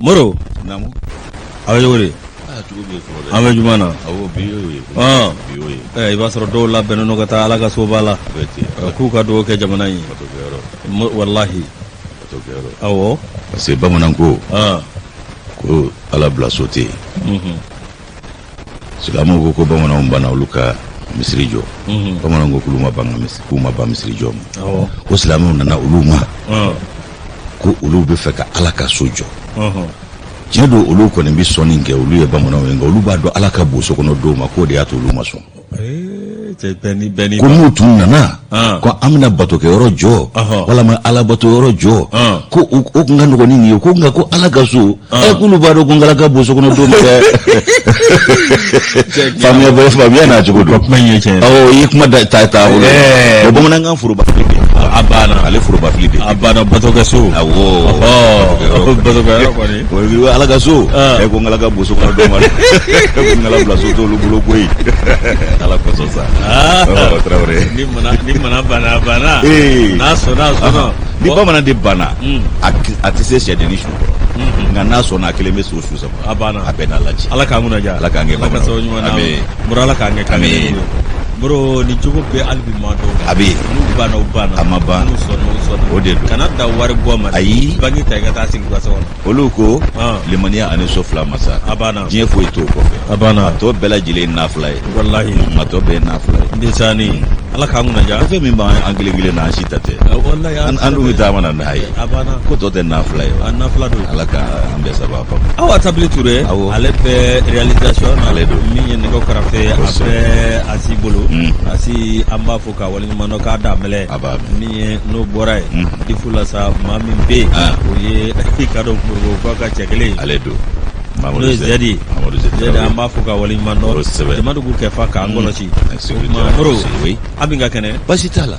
Moro Naamu. A bɛ cogo di? Aa cogo bɛ yen fɔlɔ dɛ. An bɛ juma na. Awɔ bi y'o ye. Ɔn. Bi y'o ye. Ɛ i b'a sɔrɔ dɔw labɛnnen don ka taa Ala ka soba la. A bɛ ten. K'u ka dugawu kɛ jamana in ye. Bato kɛyɔrɔ. Walahi. Bato kɛyɔrɔ. Awɔ. Parce que bamanan ko. Ɔn. Ko Ala bila so tɛ yen. Unhun. Silamɛw ko ko bamananw banna olu ka misiri jɔ. Unhun. Bamananw ko k'olu ma ban ka misiri k'u ma ban misiri jɔ ma. Awɔ. Ko silamɛw nana olu ma. Ɔn. Ko olu bɛ fɛ ka Ala ka so jɔ. Ɔnhɔn. Tiɲɛ don olu kɔni bɛ sɔnni kɛ olu ye bamananw ye nka olu b'a dɔn Ala ka bon so kɔnɔ don ma k'o de y'a to olu ma sɔn. Ee cɛ bɛɛ ni bɛɛ ni. Ko n'u tun nana An. ko an bɛna batokɛyɔrɔ jɔ Ɔhɔ. walama ala batoyɔrɔ jɔ An. ko o tun ka nɔgɔn ni nin ye ko nka ko Ala ka so An. ɛ k'olu b'a dɔn ko Ala ka bon so kɔnɔ don ma dɛ. Faamuya bɛ faamuya n'a cogo don. Kuma in ye tiɲɛ ye. Awɔ i ye kuma da ta ta bolo. Ɛɛ. O bamanankan forobafili bɛ yen. A banna. Ale forobafili bɛ yen. A banna batokɛso. Awɔ. Ɔhɔ batokɛyɔrɔ kɔni. O ye Ala ka so. An. Ɛ ko Ala ka bon so kɔnɔ don ma dɛ. Ko Ala bila so t'olu bolo koyi. Ala kosɔn sa. Aa. Ɔ Tarawele. Ni mana ni mana banna a banna. Ee. N'a sɔnna a sɔnna. Ni bamanan de banna Mm. a tɛ se sɛdennin su kɔrɔ nka n'a sɔnna a kelen bɛ so su sama A banna. a bɛɛ n'a lajɛ Ala k'an kunna diya. Ala k'an kɛ Ala ka bamananw. sababu ɲuman d'an ma. Amiin. Moro Ala k'an kɛ kan Amiin. kelen ye. Moro ni cogo bɛɛ hali bi maa dɔw kan. A bɛ yen. N'u banna u banna. A ma ban. N'u sɔnna u sɔnna. O de don. Kana dan wari bɔ ma. Ayi. Banki ta i ka taa sigi u ka so kɔnɔ. Olu ko An. limaniya ani so fila masa A banna. diɲɛ foyi t'o kɔfɛ A banna. a tɔ bɛɛ lajɛlen ye nafila ye Walahi. a tɔ bɛɛ ye nafila ye Ndesaani. Ala k'an kunna diya. fɛn min b'an an kelen kelen na an si ta tɛ Walahi. an dun bɛ taa mana n'a ye A banna. ko tɔ tɛ nafila ye wa A nafila don. Ala ka an bɛɛ sababa Awa Tabili Ture. Awɔ. Ale bɛ réalisation na. Ale don. Min ye nɛgɛ karafe a Kosɛbɛ. bɛ Asi bolo. Mm. Asi an b'a fɔ ka waleɲuman dɔn k'a danbɛlɛ. A b'a mɛn. Min ye n'o bɔra yen. Mm. Difu la sa maa min bɛ yen. Ah. O ye i ka dɔn Moribo ka cɛ kelen ye. Ale don N'o ye Zɛdi. Mamadu Zɛdi Zɛdi an b'a fɔ ka waleɲuman dɔn. Kosɛbɛ. Jamadugu kɛfa k'an kɔlɔsi. Mm. O Sécurité tuma Moro oui. an min ka kɛnɛ. Basi t'a la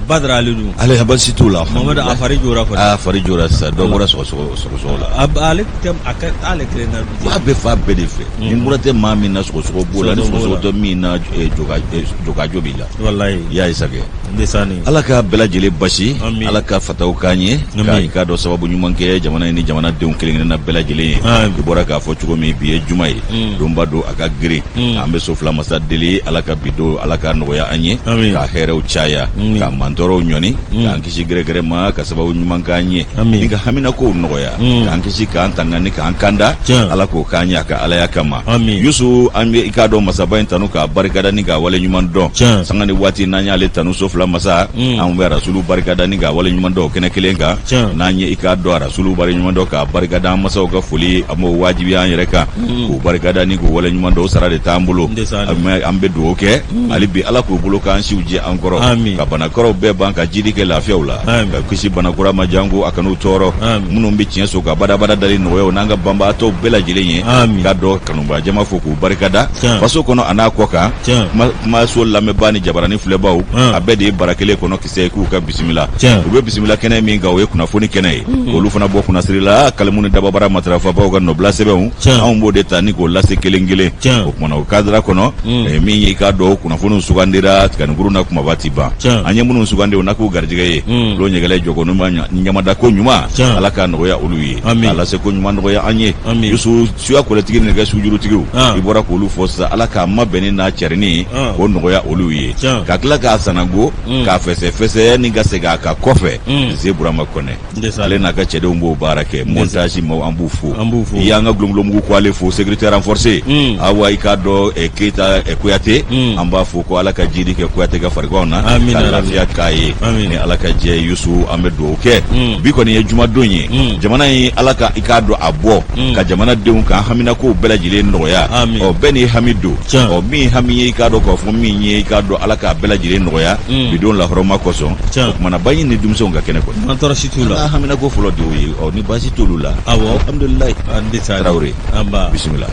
Badara Alidu. Ale basi t'o la. Mamadu a fari jora kɔni. A fari jora sisan dɔ bɔra sɔgɔsɔgɔ sɔgɔsɔgɔ la. Ale tɛ a ka ale kelen na. Fa bɛɛ fa bɛɛ de fɛ. Ni mura tɛ maa min na sɔgɔsɔgɔ b'o la ni Sɔgɔsɔgɔ sɔgɔsɔgɔ tɛ min na jɔkajo b'i la. Walayi. I y'a ye sa kɛ. Ndesaani. Ala ka bɛɛ lajɛlen basi. Ami. Ala ka fataw k'an ye. Ami. Ka i k'a dɔn sababu ɲuman kɛ jamana in ni jamanadenw kelen kelenna bɛɛ lajɛlen ye. Ami. I bɔra k'a fɔ cogo min bi ye juma ye. Mm. Donba don a ka girin. Mm. An bɛ so fila masa deli Ala ka bi don Ala ka nɔgɔya an ye. Ami. Ka hɛrɛw caya. Ami. Ka mantɔɔrɔw ɲɔni. Mm. K'an kisi gɛrɛgɛrɛ ma ka sababu ɲuman k'an ye. Ami. Ni ka haminakow nɔgɔya. Mm. K'an kisi k'an tanga ni k'an kanda. Tiɲɛ. Ala k'o k'an ye a ka alaya kama. Ami. Yusu an bɛ i k'a dɔn masaba in tanu k'a barikada ni k'a waleɲuman dɔn. Tiɲɛ. Sanga ni waati n'an y'ale tanu so fila masa. Mm. An bɛ arasulu barikada ni k'a waleɲuman dɔn o kɛnɛ kelen kan. Tiɲɛ. N'an ye i k'a dɔn arasulu waleɲuman dɔn k'a barikada an masaw ka foli an b'o wajibiya an yɛrɛ kan. K'o barikada ni k'o waleɲuman dɔn o sara de t'an bolo. Ndesaani. An bɛ dugawu kɛ. Hali bi Ala k'u bolo k'an siw jɛ an kɔrɔ. Ami. Ka banakɔrɔw bɛɛ ban ka jidi kɛ lafiyaw la. Ami. Ka kisi banakura ma janko a kan'u tɔɔrɔ. Ami. Minnu bɛ tiɲɛ so ka badabada dali nɔgɔya u n'an ka banbaatɔw bɛɛ lajɛlen ye. Ami. K'a dɔn kanubaa jama fo k'u barikada. Tiɲɛ. Faso kɔnɔ a n'a kɔ kan. Tiɲɛ. Kumaso lamɛnbaa ni jabarani filɛbaw. An. A bɛɛ de ye bara kelen kɔnɔ kisɛ ye k'u ka bisimila. Tiɲɛ. U bɛ bisimila kɛnɛ min kan o ye kunnafoni kɛnɛ ye. K'olu fana bɔ kunnasiri la kalimu ni dababara matarafabaw ka nɔbila sɛbɛnw. Tiɲɛ. Anw b'o de ta ni k'o lase kelen kelen. Tiɲɛ. O kumana o kadira kɔnɔ. Mm. Min ye i k'a dɔn kunnafoniw sugandira tiganikuru na kumaba ti ban. Tiɲɛ. An ye minnu sugandi o n'a k'u garijɛgɛ ye. Mm. Olu ɲɛgɛlɛ jɔgo ɲamada ko ɲuman. Tiɲɛ. Ala k'a nɔgɔya olu ye. Ami. K'a lase ko ɲuman nɔgɔya an ye. Ami. Yusu suya kɔlɛtigi ni nɛgɛ sujurutigiw. Ah. I bɔra k'olu fɔ sisan Ala k'a mabɛnni n'a cɛrinni Ah. k'o nɔgɔya olu ye. Tiɲɛ. Ka tila k'a sanango. Mm. K'a fɛsɛfɛsɛ ni ka segin a kan kɔfɛ. Mm. Ze Burama Kɔnɛ. Ndesaani. Ale n'a ka cɛdenw b'o baara kɛ montage maaw an b'u fo. An b'u fo. I y'an ka gulongulonmugu ko ale fo sécurité renforcée. Mm. Awa i k'a dɔn Keyita Kuyate. Mm. An b'a fo ko Ala ka jidi kɛ Kuyate ka fariganw na. Amina Ka rabi. lafiya k'a ye. Amina. Ni Ala ka jɛ Yusu an bɛ dugawu kɛ. Mm. Bi kɔni ye jumadon ye. Mm. Jamana in Ala ka i k'a dɔn a bɔ. Mm. Ka jamanadenw k'an haminakow bɛɛ lajɛlen nɔgɔya. Amin. Ɔ bɛɛ n'i hami don. Tiɲɛ. Ɔ min hami ye i k'a dɔn k'a fɔ min ye i k'a dɔn Ala k'a bɛɛ lajɛlen nɔgɔya. Mm. Bi don lahɔrɔma kosɔn. Tiɲɛ. O kumana baɲi ni denmisɛnw ka kɛnɛ kɔni. An tɔɔrɔ si t'u An la. haminako fɔlɔ de y'o ye ɔ ni baasi t'olu la. Awɔ. Alhamdulilayi. An ndesaani. Tarawele. Anba. Bisimila.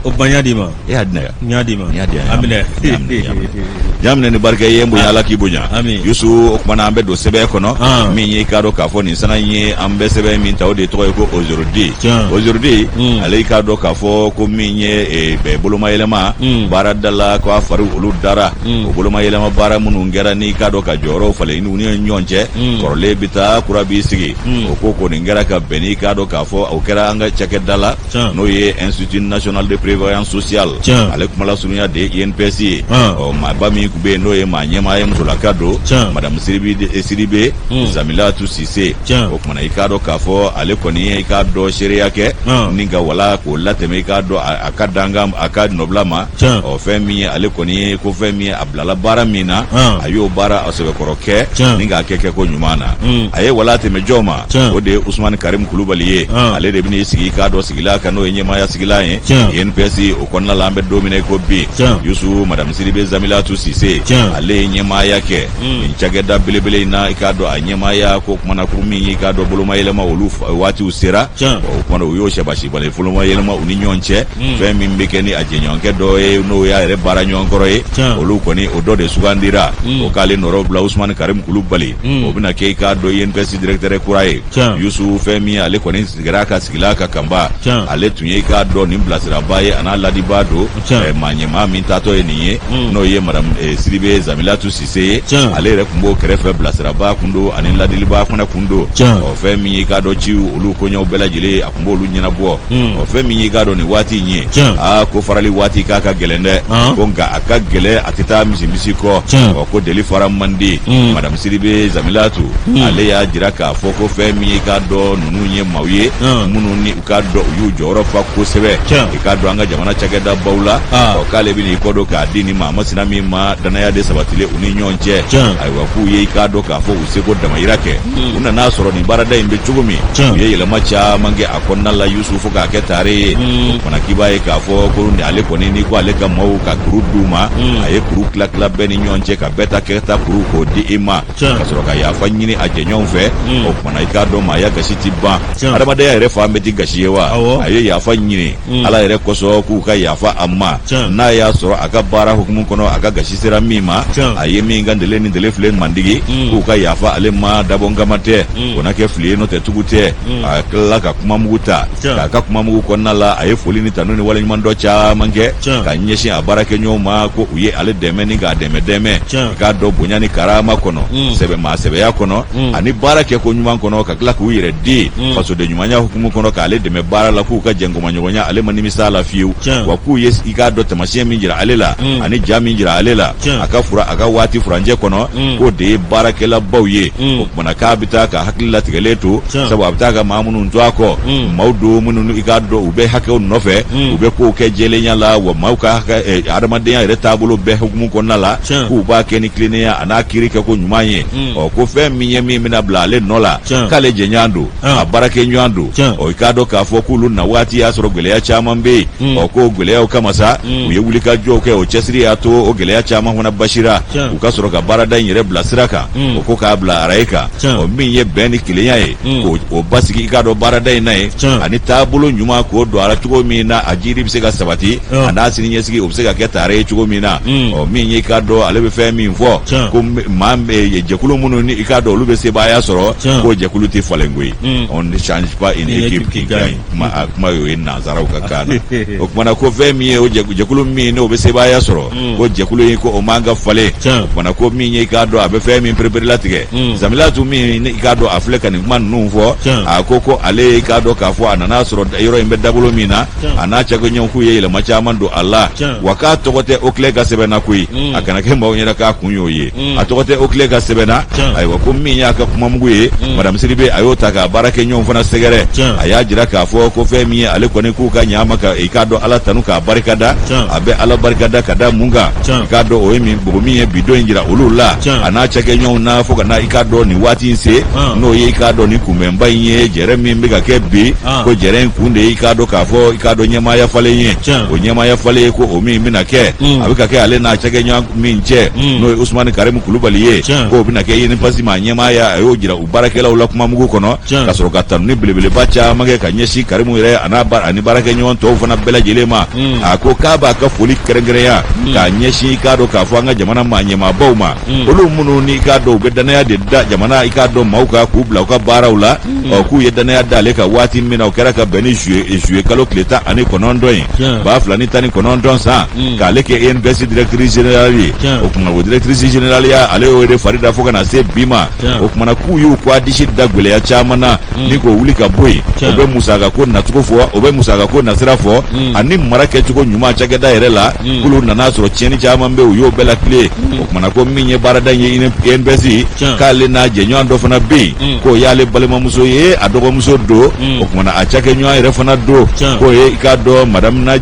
O ba n y'a d'i ma. E y'a di ne yan. N y'a d'i ma. N y'a di yan. A minɛ. N y'a minɛ ni barika ye, n bonya, Ala k'i bonya. Ami. Yusu, o tuma na an bɛ don sɛbɛn kɔnɔ. Ah. Min ye, i k'a dɔn k'a fɔ nin sanga in ye, an bɛ sɛbɛn min ta, o de tɔgɔ ye ko Aujourd'hui. Tiɲɛ. Aujourd'hui, Mm. ale, i k'a dɔn k'a fɔ ko min ye bɛɛ bolomayɛlɛma Mm. baarada la, ko a fari olu dara. Mm. O bolomayɛlɛma baara minnu kɛra, n'i k'a dɔn ka jɔyɔrɔw falen u ni ɲɔgɔn cɛ, Mm. kɔrɔlen bɛ taa, kura b'i sigi. Mm. O ko ko nin kɛra ka bɛn n'i k'a dɔn k'a fɔ o kɛra an ka cakɛda la, Tiɲɛ. n'o ye Institut national de prévoyance sociale. Tiɲɛ. Ale kumalasurunya de ye INPS ye. Ah. Ɔ, maaba min tun bɛ yen, n'o ye maa ɲɛmaa ye, musolaka don, Tiɲɛ. madame Sidibe Zamilatu Sise. Tiɲɛ. O kumana, i k'a dɔn k'a fɔ ale kɔni ye, i k'a dɔn, seereya kɛ Ah. ni ka wala k'o latɛmɛ, i k'a dɔn a ka dankan, a ka nɔbila ma. Tiɲɛ. Ɔ, fɛn min ye ale kɔni ye, ko fɛn min ye a bilala baara min na, Ah. a y'o baara a sɛbɛkɔrɔ kɛ Tiɲɛ. ni k'a kɛ kɛko ɲuman na. Mm. A ye wala tɛmɛ jɔn ma? Tiɲɛ. O de ye Usumani Karim Kulubali ye. Ah. Ale de bɛn'i sigi, i k'a dɔn, sigilan kan, n'o ye ɲɛmaaya sigilan ye Tiɲɛ. INPS o kɔnɔna la, an bɛ don min na i ko bi. Tiɲɛ. Yusu, madame Sidibe Zamilatu Sise, Tiɲɛ. ale ye ɲɛmaaya kɛ nin cakɛda belebele in na, i k'a dɔn a ɲɛmaaya ko kumana ko min ye, i k'a dɔn, bolomayɛlɛma olu waatiw sera. Tiɲɛ. O kumana, u y'o sɛbasibali bolomayɛlɛma u ni ɲɔgɔn cɛ. Fɛn min bɛ kɛ ni a jɛɲɔgɔnkɛ dɔ ye, n'o y'a yɛrɛ baara ɲɔgɔn kɔrɔ ye, Tiɲɛ. olu kɔni o dɔ de sugandira. O k'ale nɔrɔ bila Usumani Karim Kulubali, o bɛna kɛ, i k'a dɔn, INPS directeur kura ye. Tiɲɛ. Yusu, fɛn min ye ale kɔni sigira a ka sigilan kan kanba, Tiɲɛ. ale tun ye, i k'a dɔn, nin bilasiraba ye, a n'a ladibaa don. Tiɲɛ. Maa ɲɛmaa min taatɔ ye nin ye, n'o ye madame Sidibe Zamilatu Sise ye, Tiɲɛ. ale yɛrɛ tun b'o kɛrɛfɛ, bilasiraba kun don ani ladilibaa fana kun don. Tiɲɛ. Ɔ, fɛn min ye, i k'a dɔn, ciw olu koɲɛw bɛɛ lajɛlen, a tun b'olu ɲɛnabɔ. Ɔ, fɛn min ye, i k'a dɔn, nin waati in ye, Tiɲɛ. aa, ko farali waati k'a ka gɛlɛn dɛ. Ah. Ko nka a ka gɛlɛn, a tɛ taa misimisi kɔ. Tiɲɛ. Ɔ, ko deli fara man di. Madame Sidibe Zamilatu, ale y'a jira k'a fɔ ko fɛn min ye, i k'a dɔn, ninnu ye maaw ye minnu ni u k'a dɔn u y'u jɔyɔrɔ fa kosɛbɛ, Tiɲɛ. i k'a dɔn, an ka jamana cakɛda baw la. Ah. Ɔ, k'ale bɛna i kɔ don k'a di nin maa masina min ma, danaya de sabatilen u ni ɲɔgɔn cɛ. Tiɲɛ. Ayiwa, k'u ye, i k'a dɔn k'a fɔ u seko damayira kɛ, u nan'a sɔrɔ nin baarada in bɛ cogo min, Tiɲɛ. u ye yɛlɛma caman kɛ a kɔnɔna la, Yusu, fo k'a kɛ tare ye. O fana, k'i b'a ye k'a fɔ ko ni ale kɔni, n'i ko ale ka maaw ka kuru d'u ma, a ye kuru tila tila bɛɛ ni ɲɔgɔn cɛ, ka bɛɛ ta kɛta kuru k'o di i ma, Tiɲɛ. ka sɔrɔ ka yafa ɲini a jɛɲɔgɔnw fɛ. O kumana, i k'a dɔn, maaya gasi ti ban. Tiɲɛ. Adamadenya yɛrɛ fan bɛɛ ti gasi ye wa. Awɔ. A ye yafa ɲini Ala yɛrɛ kosɔn k'u ka yafa a ma, Tiɲɛ. n'a y'a sɔrɔ a ka baara hukumu kɔnɔ, a ka gasi sera min ma, Tiɲɛ. a ye min ka ndele ni ndele filɛ mandigi, k'u ka yafa ale ma, dabɔ kama tɛ, o na kɛ fili ye, n'o tɛ tugu tɛ. A tilala ka kumamugu ta. Tiɲɛ. K'a ka kumamugu kɔnɔna la, a ye foli ni tanu ni waleɲuman dɔ caman kɛ Tiɲɛ. ka ɲɛsin a baarakɛɲɔgɔnw ma, ko u ye ale dɛmɛ ni k'a dɛmɛ dɛmɛ, Tiɲɛ. i k'a dɔn, bonya ni karama kɔnɔ, sɛbɛ maa sɛbɛya kɔnɔ ani baara kɛ ko ɲuman kɔnɔ, ka tila k'u yɛrɛ di fasoden ɲumanya hukumu kɔnɔ k'ale dɛmɛ baara la, k'u ka jɛnkomaɲɔgɔnya, ale ma nimisa la fiyewu. Tiɲɛ. Wa k'u ye, i k'a dɔn, taamasiyɛn min jira ale la ani ja min jira ale la Tiɲɛ. a ka fura a ka waati furancɛ kɔnɔ, k'o de ye baarakɛlabaw ye. O kumana, k'a bɛ taa ka hakili latigɛlen to, Tiɲɛ. sabu a bɛ taa ka maa minnu to a kɔ, maaw don minnu, i k'a dɔn, u bɛ hakɛw nɔfɛ, u bɛ kow kɛ jɛlenya la, wa maaw ka hakɛ, adamadenya yɛrɛ taabolo bɛɛ hukumu kɔnɔna la, Tiɲɛ. k'u b'a kɛ ni tilennenya a n'a kiiri kɛ ko ɲuman ye. Ɔ, ko fɛn min ye min bɛna bila ale nɔ la, Tiɲɛ. k'ale jɛɲɔgɔn don, Ah. a baarakɛɲɔgɔn don. Tiɲɛ. Ɔ, i k'a dɔn k'a fɔ k'olu na waati y'a sɔrɔ gɛlɛya caman bɛ yen. Ɔ, k'o gɛlɛyaw kama sa, u ye wulikajɔw kɛ, o cɛsiri y'a to o gɛlɛya caman fana basira, Tiɲɛ. u ka sɔrɔ ka baarada in yɛrɛ bila sira kan. O ko k'a bila araye kan. Tiɲɛ. Ɔ, min ye bɛn ni kelenya ye, k'o o basigi, i k'a dɔn, baarada in na ye, Tiɲɛ. ani taabolo ɲuman k'o don a la cogo min na a jiri bɛ se ka sabati, Ah. a n'a sini ɲɛsigi o bɛ se ka kɛ tare ye cogo min na. Ɔ, min ye, i k'a dɔn, ale bɛ fɛn min fɔ, Tiɲɛ. ko maa jɛkulu minnu ni i k'a dɔn olu bɛ sebaaya sɔrɔ, Tiɲɛ. k'o jɛkulu tɛ falen koyi. On ne change pas une Une équipe qui gagne. Kuma a kuma y'o ye nanzaraw ka kan na. O kumana, ko fɛn min ye o jɛkulu min n'o bɛ sebaaya sɔrɔ, ko jɛkulu in ko o man ka falen. Tiɲɛ. O kumana, ko min ye, i k'a dɔn, a bɛ fɛn min pereperelatigɛ, Zamilatu min ni i k'a dɔn a filɛ ka nin kuma ninnu fɔ, Tiɲɛ. a ko ko ale, i k'a dɔn k'a fɔ a nana sɔrɔ yɔrɔ in bɛ dabolo min na, Tiɲɛ. a n'a cakɛɲɔgɔn k'u ye yɛlɛma caman don a la. Tiɲɛ. Wa k'a tɔgɔ tɛ OCLEI ka sɛbɛn na koyi, a kana kɛ maaw ɲɛna k'a kun y'o ye, a tɔgɔ tɛ OCLEI ka sɛbɛn na. Tiɲɛ. Ayiwa, ko min y'a ka kumamugu ye, madame Sidibe, a y'o ta k'a baarakɛɲɔgɔnw fana sɛgɛrɛ. Tiɲɛ. A y'a jira k'a fɔ ko fɛn min ye ale kɔni, k'u ka ɲa ma ka, i k'a dɔn, Ala tanu k'a barikada. Tiɲɛ. A bɛ Ala barikada ka da mun kan? Tiɲɛ. I k'a dɔn, o ye min bogo min ye bi don in jira olu la, Tiɲɛ. a n'a cakɛɲɔgɔnw na, fo ka na, i k'a dɔn, nin waati in se, Ah. n'o ye, i k'a dɔn, nin kunbɛnba in ye, jɛrɛ min bɛ ka kɛ bi, Ah. ko jɛrɛ in kun de ye, i k'a dɔn k'a fɔ, i k'a dɔn, ɲɛmaaya falen ye. Tiɲɛ. O ɲɛmaaya falen ye, ko o min bɛna kɛ, a bɛ ka kɛ ale n'a cakɛɲɔgɔn min cɛ, n'o ye Usumani Karimu Kulubali ye, Tiɲɛ. k'o bɛna kɛ INPS maa ɲɛmaaya. A y'o jira u baarakɛlaw la kumamugu kɔnɔ, Tiɲɛ. ka sɔrɔ ka tanuni belebeleba caman kɛ ka ɲɛsin Karimu yɛrɛ a n'a ani baarakɛɲɔgɔn tɔw fana bɛɛ. bɛɛ lajɛlen ma. A ko k'a b'a ka foli kɛrɛnkɛrɛnya k'a ɲɛsin, i k'a dɔn k'a fɔ, an ka jamana maa ɲɛmaabaw ma, olu minnu ni i k'a dɔn u bɛ danaya de da jamana, i k'a dɔn, maaw kan k'u bila u ka baaraw la. Ɔ, k'u ye danaya da ale kan waati min na, o kɛra ka bɛn ni juillet kalo tile 19 ye 2019 san, k'ale kɛ INPS directrice générale ye. O tuma, o directrice générale ya, ale y'o de fari da fo ka na se bi ma. O tuma na, k'u y'u k'a disi da gɛlɛya caman na ni k'o wuli ka bɔ yen. O bɛ musaka ko nacogo fɔ, o bɛ musaka ko nasira fɔ, ani mara kɛcogo ɲuman cakɛda yɛrɛ la. K'olu nana sɔrɔ tiɲɛni caman bɛ, u y'o bɛɛ latilen. O tuma na, ko min ye baarada in ye, INPS, k'ale n'a jɛɲɔgɔn dɔ fana bɛ yen, k'o y'ale balimamuso ye, a dɔgɔmuso don. O tuma na, a cakɛɲɔgɔn yɛrɛ fana don, k'o ye, i k'a dɔn, madame na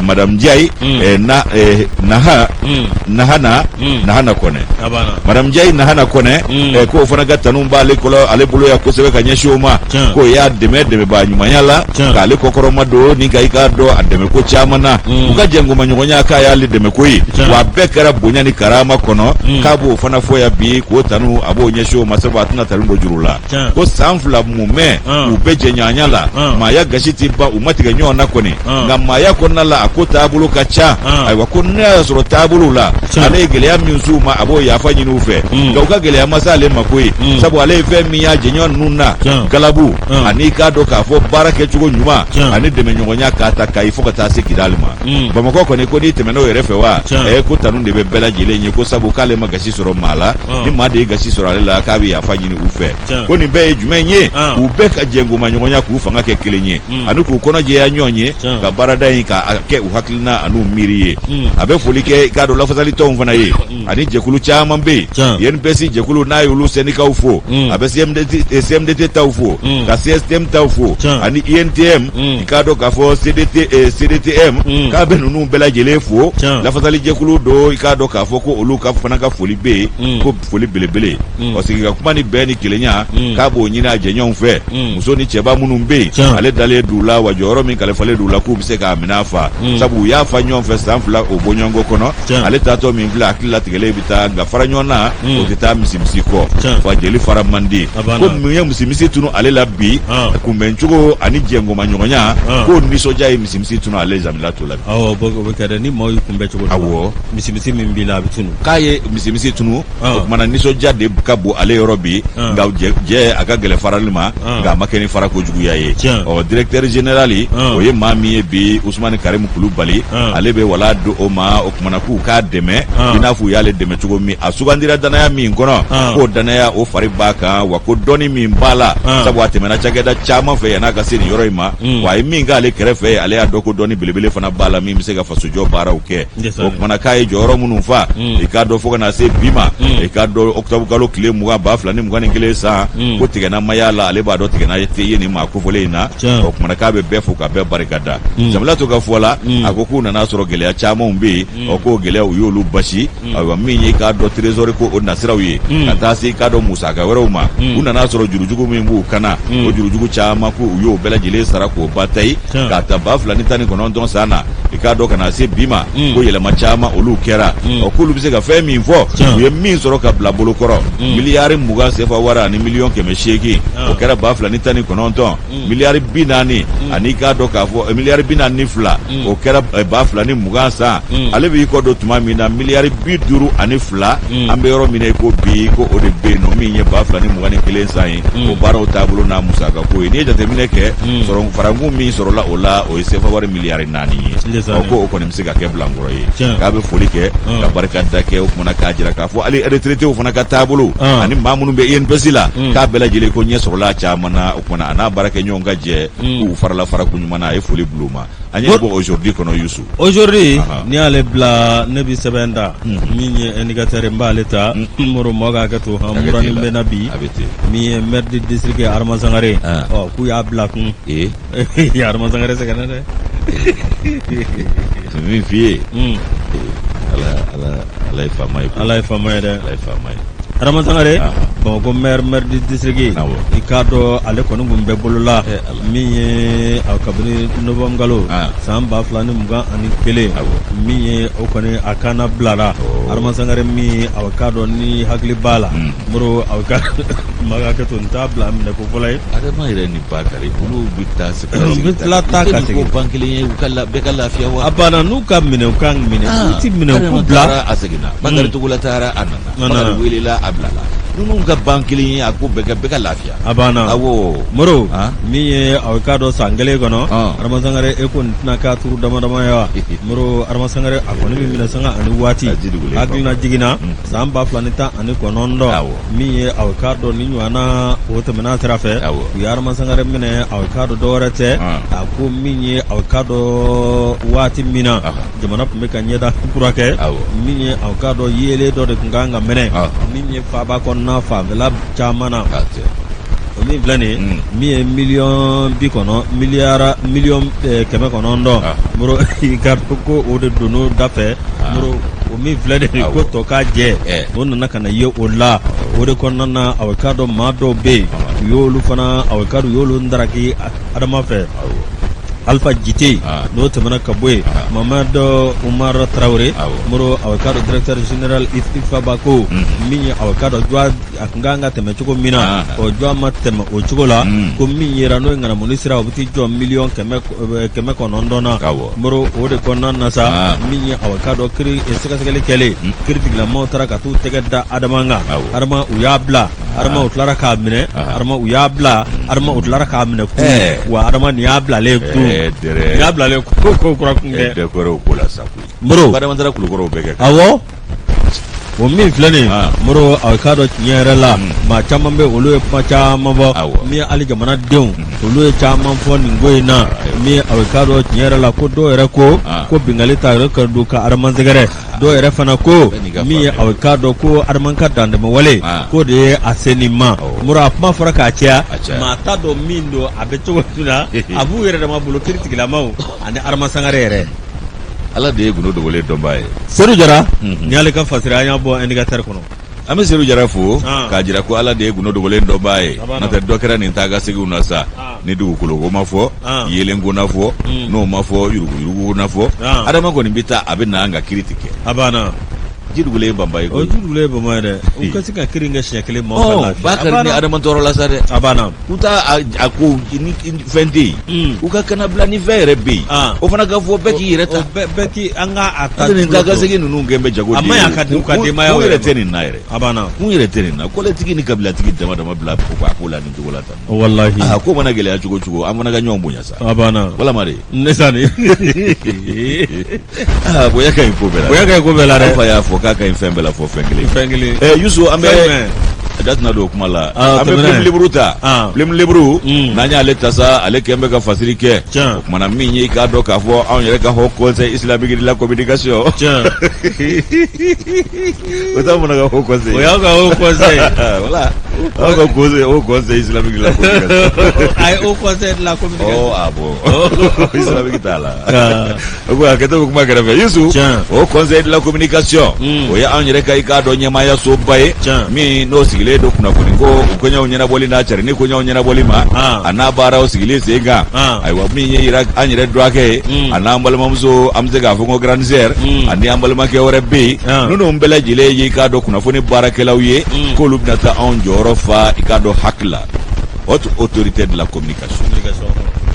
madame Ndiaye na Naha Nahana Nahana Kɔnɛ, madame Ndiaye Nahana Kɔnɛ, k'o fana ka tanu b'ale kɔlɔ ale bolo yan kosɛbɛ ka ɲɛsin o ma, k'o y'a dɛmɛ dɛmɛbaa ɲumanya la, k'ale kɔkɔrɔma don ni ka, i k'a dɔn, a dɛmɛ ko caman na. U ka jɛnkomaɲɔgɔnya, k'a y'ale dɛmɛ ko ye, wa a bɛɛ kɛra bonya ni karama kɔnɔ. K'a b'o fana fɔ yan bi, k'o tanu, a b'o ɲɛsin o ma, sabu a tɛna tanu bɔ juru la. Ko san 2 mumɛ u bɛɛ jɛɲɔgɔnya la, maaya gasi tɛ ban, u ma tigɛ ɲɔgɔn na kɔni, nka maaya kɔnɔna la, a ko taabolo ka ca. Ayiwa, ko ne y'a sɔrɔ taabolo la, ale ye gɛlɛya min s'u ma, a b'o yafa ɲini u fɛ, nka u ka gɛlɛya ma s'ale ma koyi, sabu ale ye fɛn min y'a jɛɲɔgɔn ninnu na, galabu ani, i k'a dɔn k'a fɔ, baara kɛcogo ɲuman ani dɛmɛɲɔgɔnya, k'a ta Kayi fo ka taa se Kidali ma, Bamakɔ kɔni, ko n'i tɛmɛn'o yɛrɛ fɛ wa, ko tanu de bɛ bɛɛ lajɛlen ye, ko sabu k'ale ma gasi sɔrɔ maa la. Ni maa de ye gasi sɔrɔ ale la, k'a bɛ yafa ɲini u fɛ. Ko nin bɛɛ ye jumɛn ye? U bɛɛ ka jɛnkomaɲɔgɔnya, k'u fanga kɛ kelen ye, ani k'u kɔnɔ jɛya ɲɔgɔn ye, ka baarada in k'a kɛ u hakilina an'u miiri ye. A bɛ foli kɛ, i k'a dɔn, lafasalitɔnw fana ye, ani jɛkulu caman bɛ yen. INPS jɛkulu n'a ye olu sɛndikaw fo, a bɛ CMDT taw fo, ka CSTM taw fo, ani UNTM, i k'a dɔn k'a fɔ CDT, CDTM, k'a bɛ ninnu bɛɛ lajɛlen fo. Lafasali jɛkulu don, i k'a dɔn k'a fɔ ko olu ka fana ka foli bɛ yen, ko foli belebele. Ɔ, sigi ka kuma ni bɛn ni kelenya, k'a b'o ɲini a jɛɲɔgɔnw fɛ, muso ni cɛba minnu bɛ yen, ale dalen d'u la, wa jɔyɔrɔ min kalifalen d'u la, k'u bɛ se k'a minɛ a fa, sabu u y'a fa ɲɔgɔn fɛ san 2 o bɔɲɔgɔnko kɔnɔ. Ale taatɔ min filɛ, hakili latigɛlen bɛ taa, nka fara ɲɔgɔn na, o tɛ taa misimisi kɔ, fa jeli fara man di. Ko mun ye misimisi tunu ale la bi? Kunbɛncogo ani jɛnkomaɲɔgɔnya, k'o nisɔndiya ye misimisi tunu ale Zamilato la. Awɔ, o bɛ kɛ dɛ, ni maaw y'i kunbɛn cogo dɔ la. Misimisi min b'i la, a bɛ tunu. K'a ye misimisi tunu. O kumana, nisɔndiya de ka bon ale yɔrɔ bi, nka jɛ a ka gɛlɛn farali ma, nka a ma kɛ ni fara kojuguya ye. Ɔ, directeur général, o ye maa min ye bi, Usumani Karimu Kulubali, ale bɛ wala don o ma. O kumana, k'u k'a dɛmɛ i n'a fɔ u y'ale dɛmɛ cogo min, a sugandira danaya min kɔnɔ, k'o danaya o fari b'a kan, wa ko dɔnni min b'a la, sabu a tɛmɛna cakɛda caman fɛ yann'a ka se nin yɔrɔ in ma, wa a ye min k'ale kɛrɛfɛ, ale y'a dɔn ko dɔnni belebele fana b'a la min bɛ se ka fasojɔ baaraw kɛ. O kumana, k'a ye jɔyɔrɔ minnu fa, i k'a dɔn, fo ka na se bi ma, i k'a dɔn, octobre kalo tile 20 2021 san, ko tigɛna ma y'a la, ale b'a dɔn tigɛna tɛ ye nin maa kofɔlen in na. O kumana, k'a bɛ bɛɛ fo ka bɛɛ barika da. Zamilato ka fɔ la, a ko k'u nana sɔrɔ gɛlɛya camanw bɛ yen, ɔ, k'o gɛlɛya, u y'olu basi. Ayiwa, min ye, k'a dɔn, trésor ko o nasiraw ye, ka taa se, i k'a dɔn, musaka wɛrɛw ma, u nana sɔrɔ jurujugu min b'u kana, o jurujugu caman, ko u y'o bɛɛ lajɛlen sara k'o ba tayi, k'a ta 2019 san na, i k'a dɔn, ka na se bi ma, ko yɛlɛma caman olu kɛra. Ɔ, k'olu bɛ se ka fɛn min fɔ, u ye min sɔrɔ ka bila bolo kɔrɔ, miliyari 20 sefa wari ani miliyɔn 800, o kɛra 2019. Miliyari 40 ani, i k'a dɔn k'a fɔ, miliyari 42, o kɛra 2020 san. Ale b'i kɔ don tuma min na, miliyari 52, an bɛ yɔrɔ min na i ko bi, ko o de bɛ yen nɔ, min ye 2021 san ye, o baaraw taabolo n'a musaka ko ye. N'i ye jateminɛ kɛ, sɔrɔ farankun min sɔrɔla o la, o ye sefa wari miliyari 4 ye. Ɔ, ko o kɔni bɛ se ka kɛ bilankɔrɔ ye. K'a bɛ foli kɛ ka barika da kɛ. O kumana, k'a jira k'a fɔ hali retraitéw fana ka taabolo ani maa minnu bɛ INPS la, k'a bɛɛ lajɛlen ko ɲɛ sɔrɔla a caman na. O kumana, a n'a baarakɛɲɔgɔn ka jɛ, k'u farala farako ɲuman na, a ye foli bila u ma. An ye bɔ Aujourd'hui kɔnɔ, Yusu. Aujourd'hui, n'i y'ale bila, ne bi sɛbɛn da min ye Indicateur, n b'ale ta. Moro, mɔgɔ ka hakɛ to, han murani bɛ na bi. A bɛ ten. Min ye maire du district Arama Sangare, ɔ, k'u y'a bila kun. Arama Sangare sɛgɛnna dɛ. Min f'i ye, Ala, Ala, Ala ye faama ye. Ala ye faama ye dɛ. Ala ye faama ye. Arama Sangare, Bamakɔ maire du district, i k'a dɔn, ale kɔni kun bɛ bolola min ye kabini novembre kalo san 2021, min ye o kɔni a kana bilara. Adama Sangare min aw k'a dɔn ni hakili b'a la Moro aw ka maa ka hakɛ to n t'a bila minɛ ko fɔlɔ ye Adama yɛrɛ ni Bakari olu bɛ taa se U bɛ tila taa ka segin. ko ban kelen ye u ka la bɛɛ ka lafiya wa a banna n'u ka minɛ u ka minɛ u ti minɛ u k'u bila taara a seginna Bakari Togola taara a nana A nana. Bakari welela a bilala ninnu ka ban kelen ye a ko bɛɛ ka lafiya a banna awɔ Moro Ah. min ye aw k'a dɔn san kelen kɔnɔ Ah. Adama Sangare e ko nin tɛna k'a turu dama dama ye wa Moro Adama Sangare a kɔni bɛ minɛ sanga ani waati A ji dugulen hakilina jiginna san 2019 Awɔ. min ye aw k'a dɔn ni ɲɔgɔnna o tɛmɛna sira fɛ Awɔ. u ye Adama Sangare minɛ aw k'a dɔn dɔwɛrɛ tɛ Ah. a ko min ye aw k'a dɔn waati min na Aha. jamana tun bɛ ka ɲɛda kura kɛ Awɔ. min ye aw k'a dɔn yeelen dɔ de tun kan ka mɛnɛ Ah. min ye faaba kɔnɔna fanfɛla caman na a tɛ o min filɛ nin ye min ye miliyɔn bi kɔnɔ miliyara miliyɔn 900 Moro i k'a dɔn ko o de donn'o da fɛ Moro o min filɛ nin ye ko tɔ ka jɛ o nana ka na ye o la o de kɔnɔna na aw k'a dɔn maa dɔw bɛ yen u y'olu fana aw k'a dɔn u y'olu ndaraki Adama fɛ Alpha Jite n'o tɛmɛna ka bɔ yen Mamadu Umar Tarawele Moro aw k'a dɔn directeur général IFABACO min ye aw k'a dɔn a tun kan ka tɛmɛ cogo min na o jɔ ma tɛmɛ o cogo la ko min yera n'o ye ŋanamuni sira o bɛ t'i jɔ miliyɔn 900 na Moro o de kɔnɔna na sa min ye aw k'a dɔn kiri sɛgɛsɛgɛli kɛlen kiritigilamaw taara ka t'u tɛgɛ da Adama kan Adama u y'a bila Adama u tilara k'a minɛ Adama u y'a bila Adama u tilara k'a minɛ kun wa Adama nin y'a bilalen kun nin y'a bilalen ko ko kura kun dɛ ko la sa koyi Moro Adama taara Kulukɔrɔ bɛɛ kɛ awɔ o min filɛ nin Ah. Moro a k'a dɔn tiɲɛ yɛrɛ la maa caman bɛ olu ye kuma caman fɔ min ye hali jamanadenw olu ye caman fɔ nin ko in na min ye a k'a dɔn tiɲɛ yɛrɛ la ko dɔw yɛrɛ ko Ah. ko binkanni ta yɛrɛ ka don ka Adama sɛgɛrɛ dɔw yɛrɛ fana ko Bɛɛ n'i ka min ye faamuya. a k'a dɔn ko Adama ka dantɛmɛwale Ah. k'o de ye a se nin ma Moro a kuma fɔra k'a caya A caya. maa t'a dɔn min don a bɛ cogo min na a b'u yɛrɛ dama bolo kiritigilamaw ani Adama Sangare yɛrɛ Ala de ye gundo dogolen dɔnbaa ye Sedu Jara nin y'ale ka fasiri an y'a bɔ indicateur kɔnɔ an bɛ Sedu Jara fo Ah. k'a jira ko Ala de ye gundo dogolen dɔnbaa ye A banna. n'o tɛ dɔ kɛra nin taa ka seginw na sa Ah. ni dugukolo ko ma fɔ Ah. yeelen ko na fɔ n'o ma fɔ yuruguyurugu ko na fɔ Ah. Adama kɔni bɛ taa a bɛ na nka kiri tɛ kɛ a banna ji dugulen ye banba ye o koyi ji dugulen ye banba ye dɛ u ka se ka kiri in kɛ siɲɛ kelen maaw ka Ɔ, lafiya Bakari A ni banna. Adama tɔɔrɔ la sa dɛ a banna u t'a a ko ni fɛn tɛ yen u ka kana bila ni fɛn yɛrɛ bɛ yen Ah. o fana ka fɔ bɛɛ k'i yɛrɛ ta O bɛɛ k'i an ka a ta Hali nin taa ka segin ninnu kɛ bɛ jago A de ma ye ɲi a ka di u ka denbayaw kun yɛrɛ yɛrɛ tɛ nin na yɛrɛ a banna kun yɛrɛ tɛ nin na kɔlɛtigi ni kabilatigi dama dama bila ko a ko la nin cogo la tan walahi aa ko mana gɛlɛya cogo cogo an fana ka ɲɔgɔn bonya sa a banna walama de ne sani aa bonya ka ɲi ko bɛɛ la bonya ka ɲi ko bɛɛ la dɛ Alpha y'a fɔ k'a ka ɲi fɛn bɛɛ la fɔ fɛn kelen fɛn kelen ɛ Yusu an bɛ Fɛn jumɛn? da tɛna don o kuma la Ah, an bɛ tɛmɛ n'a ye. Plume Libre ta Ah. Plume Libre Mm. n'an y'ale ta sa ale kɛn bɛ ka fasiri kɛ Tiɲɛ. o kumana min ye i k'a dɔn k'a fɔ anw yɛrɛ ka haut conseil islamique de la communication tiɲɛ o t'anw fana ka haut conseil o y'aw ka haut conseil voilà anw ka conseil haut conseil islamique de la communication ayi haut conseil de la communication Oh, ah bon. Islamique t'a la. Ah. O ko hakɛto bɛ kuma kɛrɛfɛ. Yusu, Tiɲɛ. haut conseil de la communication, Mm. o ye anw yɛrɛ ka i k'a dɔn ɲɛmaayasoba ye, Tiɲɛ. min n'o sigilen don kunnafoni ko o koɲɛw ɲɛnabɔli n'a carinni koɲɛw ɲɛnabɔli ma, Ah. a n'a baaraw sigili sen kan. Ah. Ayiwa min ye yira an yɛrɛ dɔgɔkɛ ye, Mm. a n'an balimamuso an bɛ se k'a fɔ ko grande sœur, Mm. ani an balimakɛ wɛrɛ bɛ yen, Ah. minnu bɛɛ lajɛlen ye i k'a dɔn kunnafoni baarakɛlaw ye, Mm. k'olu bɛna taa anw jɔyɔrɔ fa i k'a dɔn HAC la, haute autorité de la communication.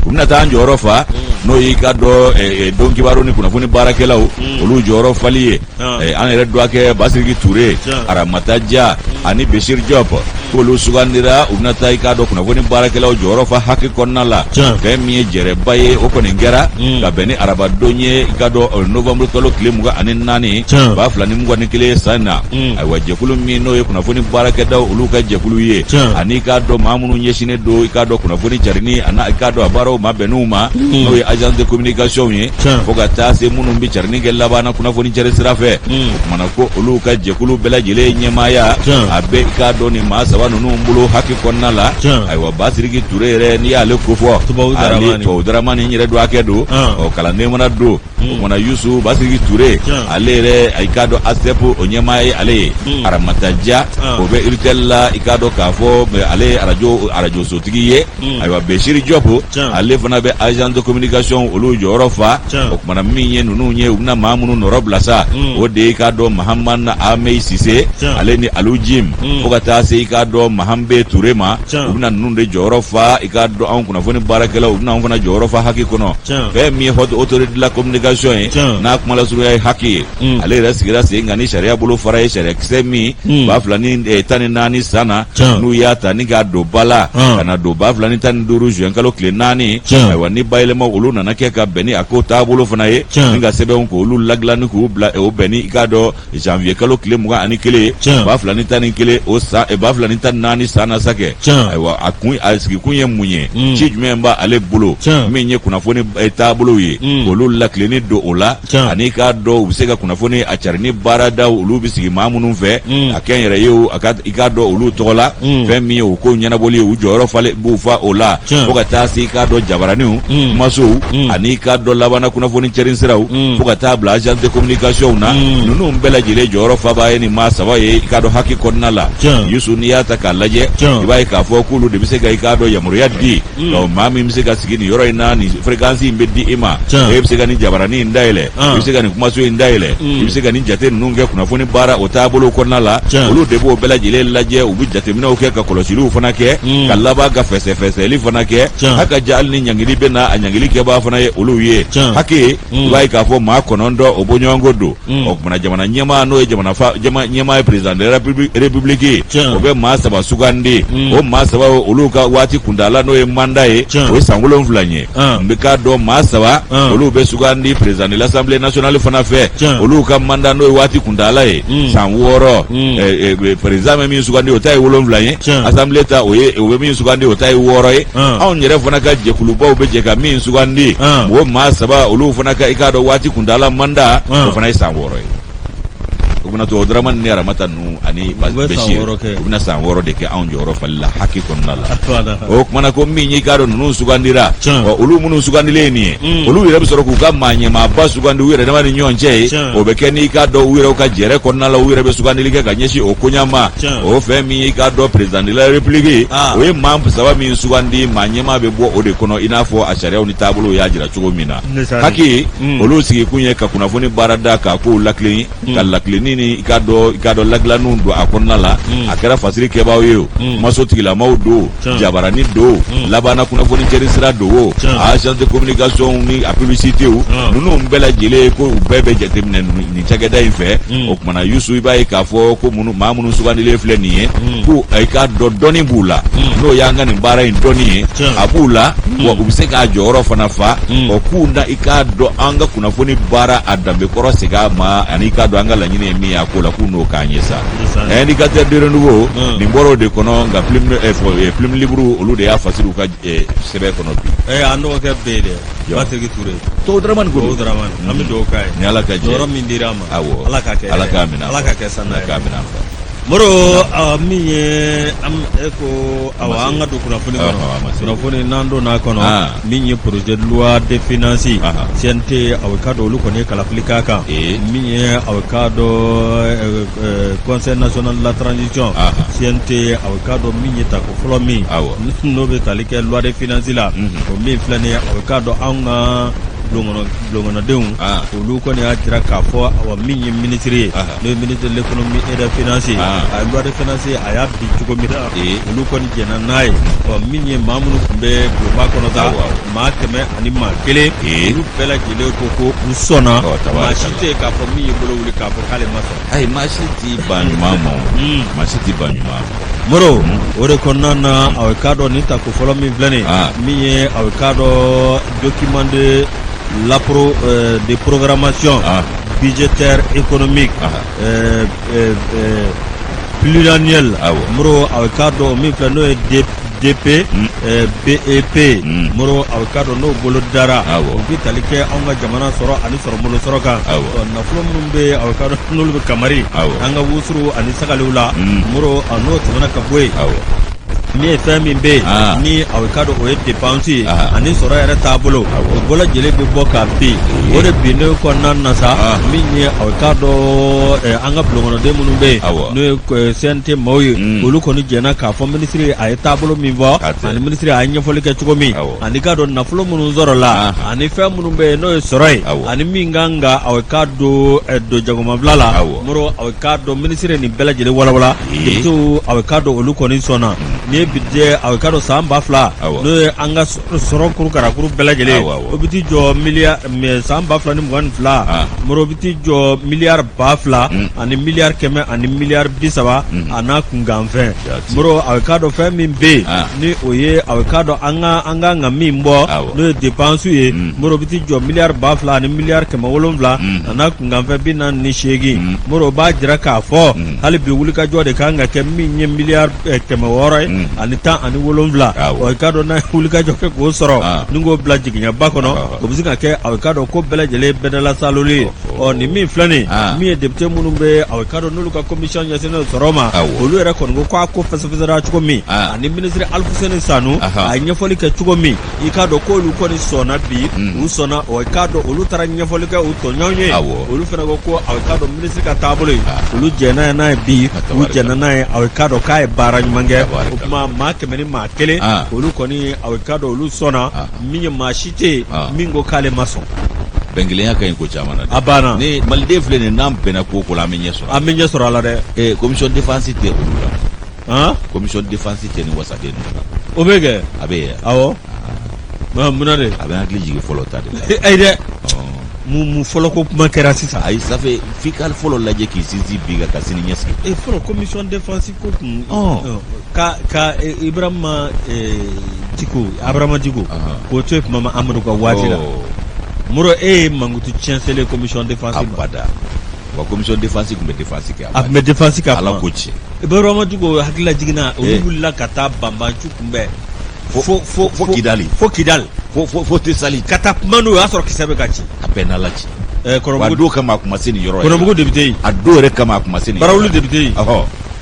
U bɛna taa an jɔyɔrɔ fa n'o y'i ka dɔn don kibaru ni kunnafoni baarakɛlaw olu jɔyɔrɔ fali ye Ah. an yɛrɛ dɔgɔkɛ Basiriki Ture Tiɲɛ. Aramata Diya ani Besir Diop k'olu sugandira u bɛna taa i k'a dɔn kunnafoni baarakɛlaw jɔyɔrɔ fa HAC kɔnɔna la Tiɲɛ. fɛn min ye jɛrɛba ye o kɔni kɛra ka bɛn ni arabadon ye i ka dɔn novembre kalo tile 24 Tiɲɛ. 2021 san na ayiwa jɛkulu min n'o ye kunnafoni baarakɛdaw olu ka jɛkulu ye Tiɲɛ. ani i k'a dɔn maa minnu ɲɛsinnen don i k'a dɔn kunnafoni carinni ani i k'a dɔn a baaraw mabɛnniw ma n'o ye agence de communication ye Tiɲɛ. fo ka taa se minnu bɛ carinni kɛ laban na kunnafoni cari sira fɛ o kumana ko olu ka jɛkulu bɛɛ lajɛlen ɲɛmaaya Tiɲɛ. a bɛ i k'a dɔn nin maa saba saba ninnu bolo HAC kɔnɔna la. Ayiwa, Basiriki Ture yɛrɛ, n'i y'ale kofɔ, Tubabu Daramani yɛrɛ don, hakɛ don, ɔ kalanden fana don. O kumana, Yusu, Basiriki Ture, ale yɛrɛ, i k'a dɔn, ASTEP o ɲɛmaa ye ale ye. Aramata Ja, o bɛ URTEL la, i k'a dɔn k'a fɔ ale ye arajosotigi ye. Ayiwa, Besiri Jɔpu, ale fana bɛ agence de communication olu jɔyɔrɔ fa. O kumana, min ye ninnu ye, u bɛna maa minnu nɔrɔ bila sa, o de ye, i k'a dɔn, Mahamani Ameyi Sise, ale ni Alu Jim, fo ka taa se, i k'a dɔn, Mahanbe Ture ma. U bɛna ninnu de jɔyɔrɔ fa. I k'a dɔn, anw kunnafoni baarakɛlaw, u bɛna anw fana jɔyɔrɔ fa HAC kɔnɔ. Fɛn min ye Haute Autorité de la communication ye, n'a kumalasurunya ye HAC ye, ale yɛrɛ sigira sen kan ni sariya bolo fara ye, sariyakisɛ min 2014 san na, n'u y'a ta ni k'a don ba la ka na don 2015 juin kalo tile 4. Ayiwa, ni bayɛlɛma olu nana kɛ ka bɛn ni a ko taabolo fana ye, ni ka sɛbɛnw k'olu ladilan ni k'u bila o bɛn ni, i k'a dɔn, janvier kalo tile 21, 2011 o san, 2014 san na sa kɛ. Ayiwa, a kun, a sigikun ye mun ye? Ci jumɛn b'ale bolo? Min ye kunnafoni taabolow ye, k'olu lakilenni don o la, ani k'a dɔn u bɛ se ka kunnafoni a carinni baaradaw olu bɛ sigi maa minnu fɛ, a kɛ n yɛrɛ ye o, a ka, i k'a dɔn, olu tɔgɔ la. Fɛn min ye o ko ɲɛnabɔli ye, u jɔyɔrɔ falen b'u fa o la, fo ka taa se, i k'a dɔn, jabaraninw, kumasow, ani i k'a dɔn, labanna kunnafoni cɛrin siraw, fo ka taa bila agence de communication na. Ninnu bɛɛ lajɛlen jɔyɔrɔ fabaa ye nin maa saba ye, i k'a dɔn, HAC kɔnɔna la. Yusu, n'i y'a ta k'a lajɛ, i b'a ye k'a fɔ k'olu de bɛ se ka, i k'a dɔn, yamaruya di. Ɔ, maa min bɛ se ka sigi nin yɔrɔ in na, nin fréquence in bɛ di i ma, e bɛ se ka nin jabaranin in dayɛlɛ, i bɛ se ka nin kumaso in dayɛlɛ, i bɛ se ka nin jate ninnu kɛ kunnafoni baara o taabolo kɔnɔna la. Olu de b'o bɛɛ lajɛlen lajɛ, u bɛ jateminɛw kɛ, ka kɔlɔsiliw fana kɛ, ka laban ka fɛsɛfɛsɛli fana kɛ. Haka ja, hali ni ɲangili bɛ na, a ɲangili kɛbaa fana ye olu ye. HAC, i b'a ye k'a fɔ maa 9 o bɔɲɔgɔnko don. O kumana, jamana ɲɛmaa, n'o ye jamana fa ɲɛmaa ye, président de la république ye, o bɛ maa saba sugandi. O maa saba, olu ka waati kuntaala, n'o ye mandat ye, o ye san 7 ye. N bɛ k'a dɔn, maa saba, olu bɛ sugandi président de l'Assemblée nationale fana fɛ. Olu ka mandat, n'o ye waati kuntaala ye, san 6. Président bɛ min sugandi, o ta ye 7 ye. Assemblée ta, o ye o bɛ min sugandi, o ta ye 6 ye. Anw yɛrɛ fana ka jɛkulubaw bɛ jɛ ka min sugandi, o maa saba, olu fana ka, i k'a dɔn, waati kuntaala, mandat, o fana ye san 6 ye. O bɛna to Dramani ni Aramata ninnu ani Bɛsiri, u bɛna san 6 de kɛ anw jɔyɔrɔ fali la HAC kɔnɔna la. O kumana, ko min y'i k'a dɔn, ninnu sugandira, olu minnu sugandilen nin ye, olu yɛrɛ bɛ sɔrɔ k'u ka maa ɲɛmaaba sugandi u yɛrɛ dama ni ɲɔgɔn cɛ ye. O bɛ kɛ n'i k'a dɔn, u yɛrɛ ka jɛrɛ kɔnɔna la, u yɛrɛ bɛ sugandili kɛ ka ɲɛsin o koɲa ma. O fɛn min y'i k'a dɔn, président de la république, o ye maa saba min sugandi, maa ɲɛmaa bɛ bɔ o de kɔnɔ, i n'a fɔ a sariyaw ni taabolow y'a jira cogo min na. HAC, olu sigikun ye ka kunnafoni baarada k'a kow lakilen, ka lakilenni ni, i k'a dɔn, ladilanniw don a kɔnɔna la. A kɛra fasiri kɛbaaw ye o, kumaso tigilamaw don, jabarani don, labanna kunnafoni cɛri sira don o, agence de communication ni a publicité o, ninnu bɛɛ lajɛlen, ko u bɛɛ bɛ jateminɛ nin cakɛda in fɛ. O kumana, Yusu, i b'a ye k'a fɔ ko minnu, maa minnu sugandilen filɛ nin ye, ko i k'a dɔn, dɔnni b'u la, n'o y'an ka nin baara in dɔnni ye, a b'u la wa, u bɛ se k'a jɔyɔrɔ fana fa. Ɔ, k'u na, i k'a dɔn, an ka kunnafoni baara a danbekɔrɔ segin a ma, ani i k'a dɔn, an ka laɲini ye min ye a ko la, k'u n'o k'an ye sa. Indicateur de renouveau, nin bɔra o de kɔnɔ, nka Plume Libre, olu de y'a fasiri u ka sɛbɛn kɔnɔ bi. An dɔgɔkɛ bɛ yen dɛ, Basiriki Ture. Tubabu Dramani ko don. Dramani, an bɛ dugawu k'a ye. Ni Ala ka jɛ. Jɔyɔrɔ min dira a ma. Awɔ. Ala k'a kɛ. Ala k'a minɛ. Ala k'a kɛ sanu ye. Ala k'a minɛ an fɛ. Moro, min ye e ko, awa, an ka don kunnafoni kɔnɔ. Kunnafoni n'an donna a kɔnɔ, min ye projet de loi de finance, CNT, aw k'a dɔn, olu kɔni ye kalafili k'a kan. Min ye, aw k'a dɔn, Conseil national de la transition, CNT, aw k'a dɔn, min ye tako fɔlɔ min n'o bɛ tali kɛ loi de finance la, o min filɛ nin ye, aw k'a dɔn, anw ka bulonkɔnɔdenw, olu kɔni y'a jira k'a fɔ, awa, min ye minisiri ye, n'o ye ministre de l'économie et des finances, a ye loi de finance, a y'a bin cogo min na, olu kɔni jɛnna n'a ye. Ɔ, min ye maa minnu tun bɛ bulonba kɔnɔ sa, maa 101, olu bɛɛ lajɛlen ko ko u sɔnna. Maa si tɛ yen k'a fɔ min ye bolo wuli k'a fɔ k'ale ma sɔn. Ayi, maa si t'i ban ɲuman ma o, maa si t'i ban ɲuman ma. Moro, o de kɔnɔna na, aw k'a dɔn, nin tako fɔlɔ min filɛ nin ye, min ye, aw k'a dɔn, document de l'appro de programmation budgétaire économique pluriannuel. Moro, aw k'a dɔn, min filɛ n'o ye DP BEP Moro, aw k'a dɔn n'o bolo dara, o bɛ tali kɛ anw ka jamana sɔrɔ ani sɔrɔ sɔrɔ kan. Nafolo minnu bɛ yen, aw k'a dɔn n'olu bɛ kamari an ka wusuru ani sagaliw la, Moro, n'o tɛmɛna ka bɔ yen, min ye fɛn min bɛ yen ni aw k'a dɔn o ye dépense ye ani sɔrɔ yɛrɛ taabolo, o bɛɛ lajɛlen bɛ bɔ ka bin. O de binnen kɔnɔna na sa, min ye aw k'a dɔn an ka bulonkɔnɔden minnu bɛ yen, n'o ye CNT maaw ye, olu kɔni jɛnna k'a fɔ minisiri a ye taabolo min fɔ ani minisiri a ye ɲɛfɔli kɛ cogo min, ani k'a dɔn nafolo minnu sɔrɔla ani fɛn minnu bɛ yen n'o ye sɔrɔ ye ani min kan ka aw k'a dɔn don jagomabila la. Moro, aw k'a dɔn minisiri nin bɛɛ lajɛlen walawala, députéw aw k'a dɔn olu kɔni sɔnna. Nin ye budget aw k'a dɔn san 2000, n'o ye an ka sɔrɔ kurukarakuru bɛɛ lajɛlen, o bɛ t'i jɔ miliyari san 2022, Moro, bɛ t'i jɔ miliyari 2000 ani miliyari 100 ani miliyari 30 a n'a kunkanfɛn. Moro, aw k'a dɔn fɛn min bɛ yen ni o ye aw k'a dɔn an ka an kan ka min bɔ, n'o ye dépense ye, Moro, bɛ t'i jɔ miliyari 2000 ani miliyari 700 a n'a kunkanfɛn 48. Moro, b'a jira k'a fɔ hali bi wulikajɔ de kan ka kɛ min ye miliyari 600 ye ani 17. Ɔ, i k'a dɔn n'a ye wulikajɔ kɛ k'o sɔrɔ ni k'o bila jiginyaba kɔnɔ, o bɛ se ka kɛ aw k'a dɔn ko bɛɛ lajɛlen bɛɛdalasaloli ye. Ɔ, nin min filɛ nin min ye député minnu bɛ aw k'a dɔn n'olu ka commission ɲɛsinnen don sɔrɔ ma, olu yɛrɛ kɔni ko k'a ko fɛsɛfɛsɛra cogo min ani minisiri Alifuseni Sanu a ye ɲɛfɔli kɛ cogo min, i k'a dɔn k'olu kɔni sɔnna bi, u sɔnna. Ɔ, i k'a dɔn olu taara ɲɛfɔli kɛ u tɔɲɔgɔnw ye, olu fana ko ko aw k'a dɔn minisiri ka taabolo ye, olu jɛnna n'a ye bi, u jɛnna n'a ye, aw k'a dɔn k'a ye baara ɲuman kɛ. O tuma maa 101, olu kɔni aw k'a dɔn olu sɔnna. Min ye maa si tɛ yen min ko k'ale ma sɔn. Bɛnkelenya ka ɲi ko caman na. A banna. Ni maliden filɛ nin, n'an bɛnna ko o ko la, an bɛ ɲɛ sɔrɔ. An bɛ ɲɛ sɔrɔ a la dɛ. Ee, commission défense tɛ olu la. Commission défense tɛ ni wasaden ninnu la. O bɛ kɛ. A bɛ yen. Awɔ, munna de? A bɛ n hakili jigin fɔlɔ ta de la. Ayi dɛ, mun fɔlɔ ko kuma kɛra sisan? Ayi, ça fait f'i ka fɔlɔ lajɛ k'i sinsin bi kan ka sini ɲɛsigi. E, fɔlɔ commission défense ko kun ka Ibrahima Diko, Abrahama Diko, k'o to yen tuma ma Amadu ka waati la. Moro, e ye mankutu tiɲɛ selen commission défense ma. Abada, wa commission défense tun bɛ défense kɛ. A tun bɛ défense kɛ. Ala ko tiɲɛ. Ibrahima Diko hakili lajiginna, olu wulila ka taa banbanci kunbɛn fo fo fo Kidali. Fo Kidali. Fo fo fo Tesali. Ka taa kuma n'o y'a sɔrɔ kisɛ bɛ ka ci. A bɛɛ n'Ala ci. Wa a don kama a kun ma se nin yɔrɔ yɛrɛ. Kɔnɔbugu député yen. A don yɛrɛ kama a kun ma se nin yɔrɔ. Barawuli député yen.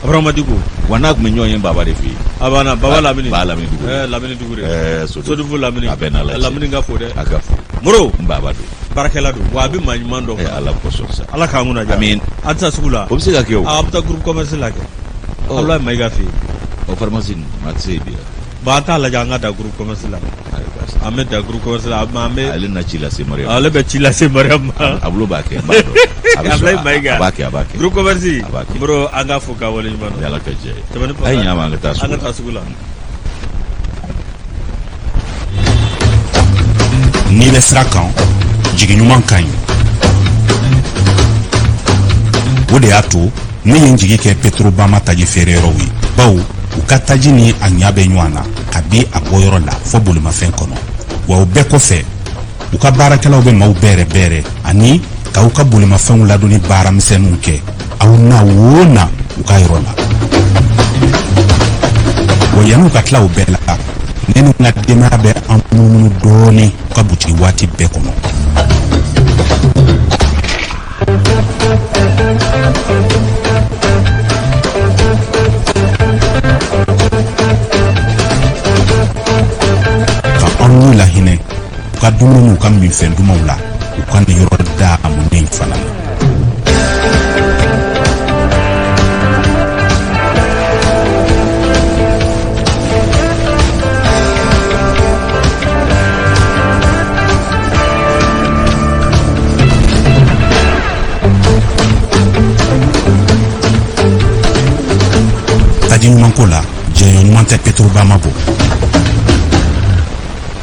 Abrahama Diko. Wa n'a tun bɛ ɲɔgɔn ye Baba de fɛ yen. A banna, Baba Lamini. Baba Lamini Dugure. Lamini Dugure. Sodufu Lamini. A bɛɛ n'Ala cɛ. Lamini ka fo dɛ. A ka fo. Moro. N Baba don. Baarakɛla don wa a bɛ maa ɲuman dɔn. Ala kosɔn sa. Ala k'an kunna diya. Amiin. An tɛ taa sugu la. O bɛ se ka kɛ o. An bɛ taa groupe commerce la kɛ. Abulaye Mayiga fɛ yen. O pharmacie ninnu a tɛ se yen bi. Bon, an t'a lajɛ, an ka da groupe commerce la. An bɛ da groupe commerce la, an bɛ. Ale na ci lase Mariam. Ale bɛ ci lase Mariam ma. A bolo b'a kɛ, n b'a dɔn. A bɛ Abulaye Mayiga. A b'a kɛ, a b'a kɛ. Groupe commerce. A b'a kɛ. Moro, an k'a fo k'a waleɲuman dɔn. Ni Ala ka jɛ ye. Tɛmɛni A ye ɲa ma, an ka taa sugu la. An ka taa sugu la. N'i bɛ sira kan, jigi ɲuman ka ɲi. O de y'a to ne ye n jigi kɛ Petrobama taji feere yɔrɔw ye, bawo u ka taji ni a ɲa bɛ ɲɔgɔn na kabi a bɔyɔrɔ la fɔ bolimafɛn kɔnɔ. Wa o bɛɛ kɔfɛ, u ka baarakɛlaw bɛ maaw bɛrɛ bɛrɛ ani k'aw ka bolimafɛnw ladonni baara misɛnninw kɛ aw na o na u ka yɔrɔ la. Wa yan'u ka tila o bɛɛ la, ne ni n ka denbaya bɛ an munumunu dɔɔnin u ka butigi waati bɛɛ kɔnɔ. Ka anw n'u lahinɛ u ka dumuni n'u ka minfɛn dumanw la u ka nin yɔrɔ daamunen in fana na. Taji ɲumanko la, jɛɲɔ ɲuman tɛ Petrobama bɔ.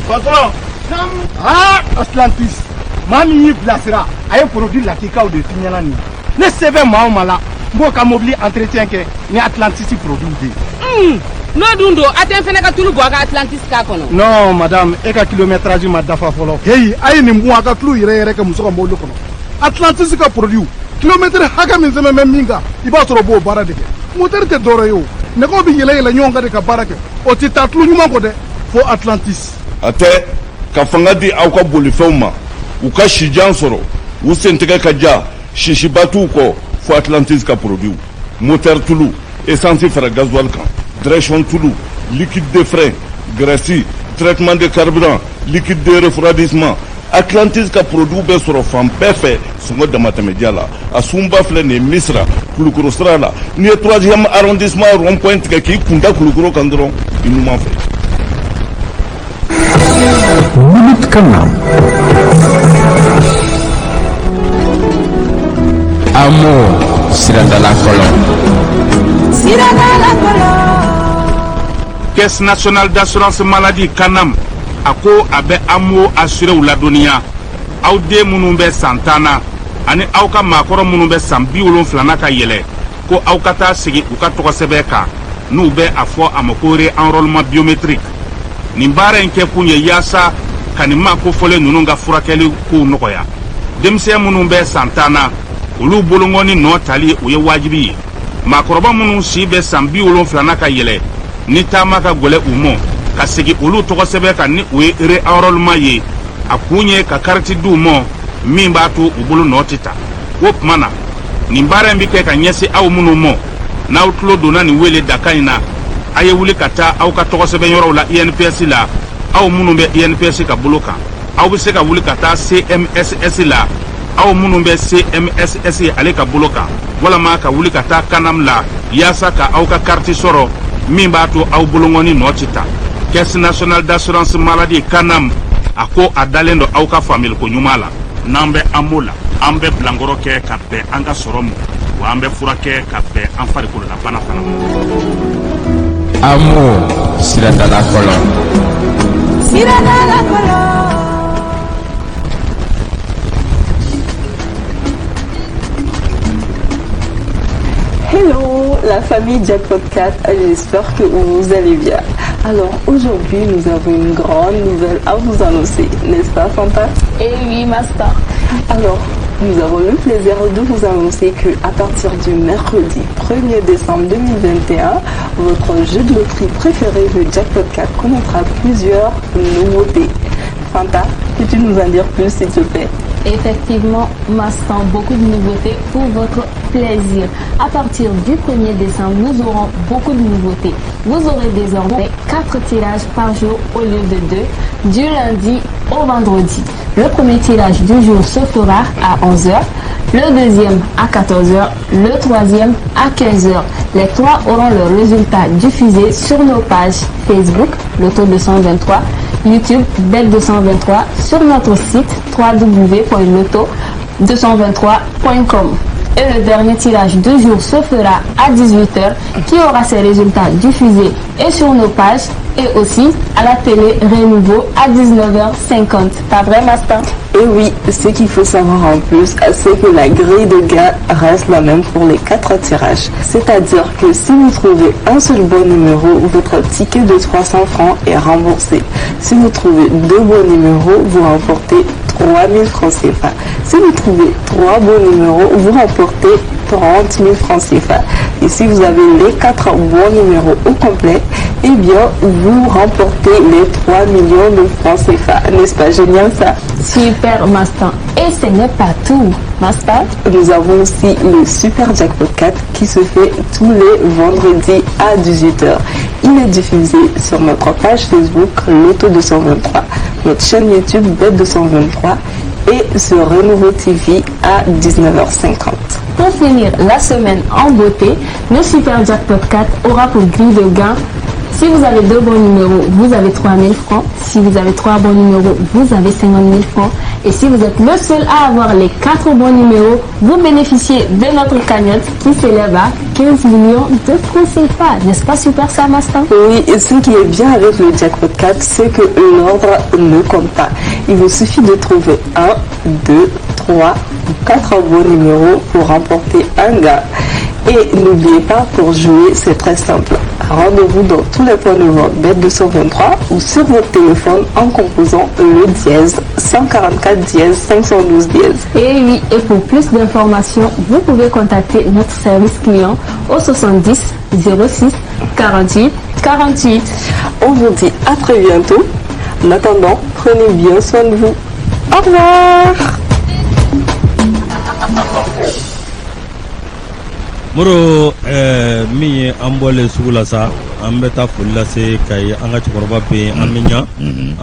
Patron! Aa, Atlantis, maa min y'i bilasira, a ye produit lakikaw de f'i ɲɛna nin ye. Ne se bɛ maa o maa la, n b'o ka mobili entretien kɛ ni Atlantis produit de ye. N'o dun don, a tɛ n fɛnɛ ka tulu bɔ a ka Atlantis k'a kɔnɔ. Non madame, e ka kilométrage ma dafa fɔlɔ. Heyi, a ye nin bun a ka tulu yɛrɛ yɛrɛ kɛ muso ka mobili kɔnɔ. Atlantis ka produit, kilomètre hakɛ min sɛbɛn bɛ min kan, i b'a sɔrɔ o b'o baara de kɛ. Moteur tɛ dɔwɛrɛ ye o, Nɛgɛw bɛ yɛlɛ yɛlɛ ɲɔgɔn kan de ka baara kɛ. O tɛ taa tulu ɲuman kɔ dɛ, fo Atlantis. A tɛ ka fanga di aw ka bolifɛnw ma, u ka sijan sɔrɔ, u sentigɛ ka ja, sisiba t'u kɔ, fo Atlantis ka produit: moteur tulu, essence fara gasoil kan, direction tulu, liquide de frein, graisse, traitement de carburant, liquide de refroidissement. Atlantis ka produit bɛ sɔrɔ fan bɛɛ fɛ sɔngɔ damatɛmɛdiya la. A sunba filɛ nin ye Misira Kulukoro sira la. N'i ye troisième arrondissement rond point tigɛ k'i kunda Kulukoro kan dɔrɔn, i numan fɛ. Minute Kanam. Amo siradala kɔlɔ. Siradala kɔlɔ. Caisse nationale d'assurance maladie CANAM a ko a bɛ AMO assuréw ladɔnniya, aw den minnu bɛ san 10 na ani aw ka maakɔrɔ minnu bɛ san 70 na ka yɛlɛ, ko aw ka taa segin u ka tɔgɔsɛbɛn kan, n'u bɛ a fɔ a ma ko réenrôlement biométrique. Nin baara in kɛkun ye yaasa ka nin maa kofɔlen ninnu ka furakɛli kow nɔgɔya. Denmisɛn minnu bɛ san 10 na, olu bolonkɔni nɔ tali o ye wajibi ye. Maakɔrɔba minnu si bɛ san 70 na ka yɛlɛ, ni taama ka gwɛlɛ u mɔ, ka segin olu tɔgɔsɛbɛn kan ni o ye réenrôlement ye, a kun ye ka kariti d'u mɔ min b'a to u bolo nɔ tɛ ta. O tuma na, nin baara in bɛ kɛ ka ɲɛsin aw minnu mɔ, n'aw tulo donna nin wele dakan in na, a ye wuli ka taa aw ka tɔgɔsɛbɛn yɔrɔw la INPS la. Aw minnu bɛ INPS ka bolo kan, aw bɛ se ka wuli ka taa CMSS la, aw minnu bɛ CMSS ale ka bolo kan, walama ka wuli ka taa CANAM la yaasa ka aw ka kariti sɔrɔ min b'a to aw bolonkɔni nɔ tɛ ta. Caisse nationale d'assurance maladie CANAM a ko a dalen don aw ka faamuyaliko ɲuman la. N'an bɛ AMO la, an bɛ bilankɔrɔ kɛ ka bɛn an ka sɔrɔ ma, wa an bɛ furakɛ ka bɛn an farikololabana fana ma. Amo siradala kɔlɔ. Siradala kɔlɔ. Hello la famille Jackpot 4, j'espère que vous allez bien. Alors aujourd'hui nous avons une grande nouvelle à vous annoncer, n'est-ce pas Fanta? Eh oui Master. Alors nous avons le plaisir de vous annoncer que à partir du mercredi 1er décembre 2021, votre jeu de loterie préféré, le Jackpot 4, connaîtra plusieurs nouveautés. Fanta, peux-tu nous en dire plus s'il te plaît? Effectivement, Master, beaucoup de nouveautés pour votre plaisir. À partir du 1er décembre, nous aurons beaucoup de nouveautés. Vous aurez désormais 4 tirages par jour au lieu de 2, du lundi au vendredi. Le premier tirage du jour se fera à 11h, le deuxième à 14h, le troisième à 15h. Les trois auront leur résultat diffusé sur nos pages Facebook, Loto 223, YouTube, Bet 223, sur notre site www.loto223.com. Et le dernier tirage du jour se fera à 18h, qui aura ses résultats diffusés et sur nos pages et aussi à la télé Renouveau à 19h50. Pas vrai, Master? Et oui, ce qu'il faut savoir en plus, c'est que la grille de gain reste la même pour les 4 tirages. C'est-à-dire que si vous trouvez un seul bon numéro, votre ticket de 300 francs est remboursé. Si vous trouvez 2 bons numéros, vous remportez 3000 francs CFA. Si vous trouvez 3 bons numéros, vous remportez 30 000 francs CFA. Et si vous avez les 4 bons numéros au complet, eh bien, vous remportez les 3 millions de francs CFA. N'est-ce pas génial ça? Super Master. Et ce n'est pas tout, Master. Nous avons aussi le Super Jackpot 4 qui se fait tous les vendredis à 18h. Il est diffusé sur notre page Facebook Loto 223, notre chaîne YouTube Bet 223 et sur Renouveau TV à 19h50. Pour finir la semaine en beauté, le Super Jackpot 4 aura pour grille de gain: si vous avez 2 bons numéros, vous avez 3000 francs. Si vous avez 3 bons numéros, vous avez 50 000 francs. Et si vous êtes le seul à avoir les 4 bons numéros, vous bénéficiez de notre cagnotte qui s'élève à 15 millions de francs CFA. N'est-ce pas super ça, Master? Oui, et ce qui est bien avec le Jackpot 4, c'est que l'ordre ne compte pas. Il vous suffit de trouver 1, 2, 3 ou 4 bons numéros pour remporter un gain. Et n'oubliez pas, pour jouer, c'est très simple. Rendez-vous dans tous les points de vente Bet 223 ou sur votre téléphone en composant le dièse 144 dièse 512 dièse. Et oui, et pour plus d'informations, vous pouvez contacter notre service client au 70 06 48 48. On vous dit à très bientôt. En attendant, prenez bien soin de vous. Au revoir. Moro min ye an bɔlen sugu la sa an bɛ taa foli lase Kayi an ka cɛkɔrɔba bɛ yen an bɛ ɲa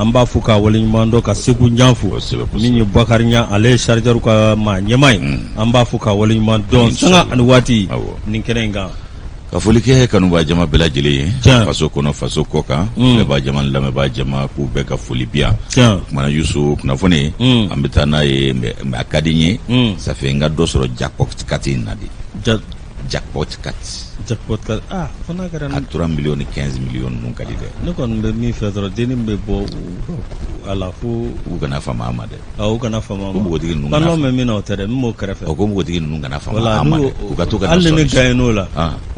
an b'a fo k'a waleɲuman dɔn ka Segu ɲa fo min ye Bakari ɲa ale ye chargeur ka maa ɲɛmaa ye an b'a fo k'a waleɲuman dɔn sanga ani waati nin kɛnɛ in kan Ka foli kɛ kanubaa jama bɛɛ lajɛlen ye faso kɔnɔ faso kɔ kan filɛbaa jama lamɛnbaa jama k'u bɛɛ ka foli bi yan o kumana Yusu kunnafoni an bɛ taa n'a ye mais a ka di n ye ça fait n ka dɔ sɔrɔ jackpot 4 in na de jackpot 4 jackpot 4 ah fo n'a kɛra a 3 millions ni 15 millions ninnu ka di dɛ ne kɔni bɛ min fɛ dɔrɔn dennin bɛ bɔ a la fo u kana fama a ma dɛ u kana fama ko npogotigi ninnu kana bɛ min na o tɛ dɛ min b'o kɛrɛfɛ o ko npogotigi ninnu kana fama a ma dɛ u ka to ka hali ni ne gagnera o la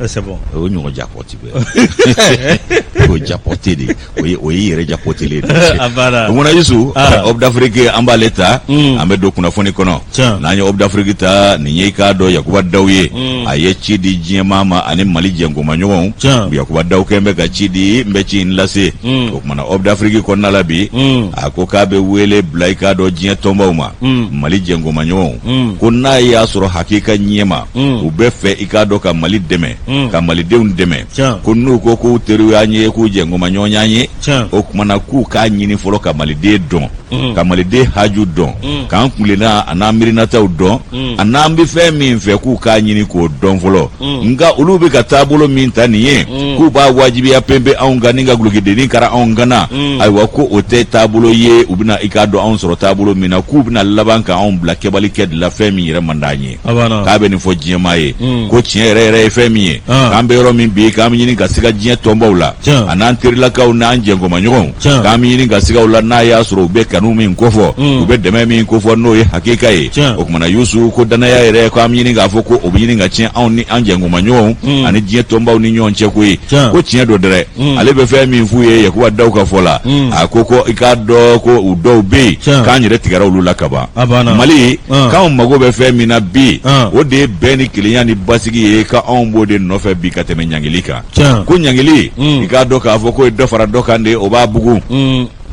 c'est bon o ɲɔgɔn jackpot bɛ o jackpot de o ye o y'i yɛrɛ jackpotelen de a banna o kumana Yusu Hope d'Afrique an b'ale ta an bɛ don kunnafoni kɔnɔ n'an ye Hope d'Afrique ta nin ye i k'a dɔn Yakuba Daw ye a ye ci di diɲɛmaa ma ani Mali jɛnkomaɲɔgɔnw Yakuba Daw kɛn bɛ ka ci di n bɛ ci in lase o kumana Hope d'Afrique kɔnɔna la bi a ko k'a bɛ wele bila i k'a dɔn diɲɛ tɔnbaw ma Mali jɛnkomaɲɔgɔnw ko n'a y'a sɔrɔ hakika ɲɛma u bɛ fɛ i k'a dɔn ka Mali dɛmɛ ka Malidenw dɛmɛ ko n'u ko k'u teriw y'an ye k'u jɛnkomaɲɔgɔn y'an ye o kumana k'u k'a ɲini fɔlɔ ka Maliden dɔn ka Maliden haju dɔn k'an kuntilenna an'an miirinataw dɔn an'an bɛ fɛn min fɛ k'u k'a ɲini k'o dɔn fɔlɔ nka olu bɛ ka taabolo min ta nin ye k'u b'a wajibiya penpe anw kan ni ka dulokidennin kara anw kan na ayiwa ko o tɛ taabolo ye u bɛna i k'a dɔn anw sɔrɔ taabolo min na k'u bɛna laban ka anw bila kɛbali kɛ de la fɛn min yɛrɛ man d'an ye k'a bɛ nin fɔ diɲɛmaa ye ko tiɲɛ yɛrɛ yɛrɛ ye fɛn min ye k'an bɛ yɔrɔ min bi k'an bɛ ɲini ka siga diɲɛ tɔnbaw la an'an terilakaw n'an jɛnkomaɲɔgɔnw k'an bɛ ɲini ka siga u la n'a y'a sɔrɔ u bɛ kanu min kofɔ u bɛ dɛmɛ min kofɔ n'o ye hakika ye o kumana Yusu ko danaya yɛrɛ k'an bɛ ɲini k'a fɔ ko o bɛ ɲini ka tiɲɛ anw ni an jɛnkomaɲɔgɔnw ani diɲɛ tɔnbaw ni ɲɔgɔn cɛ koyi ko tiɲɛ don dɛrɛ ale bɛ fɛn min f'u ye Yakuba Daw ka fɔ la a ko ko i k'a dɔn ko u dɔw bɛ yen k'an yɛrɛ tigɛra olu la kaban Mali k'anw mago bɛ fɛn min na bi o de ye bɛn ni kelenya ni basigi ye ka anw b'o de nɔfɛ bi ka tɛmɛ ɲangili kan ko ɲangili i k'a dɔn k'a fɔ k'o ye dɔ fara dɔ kan de o b'a bugun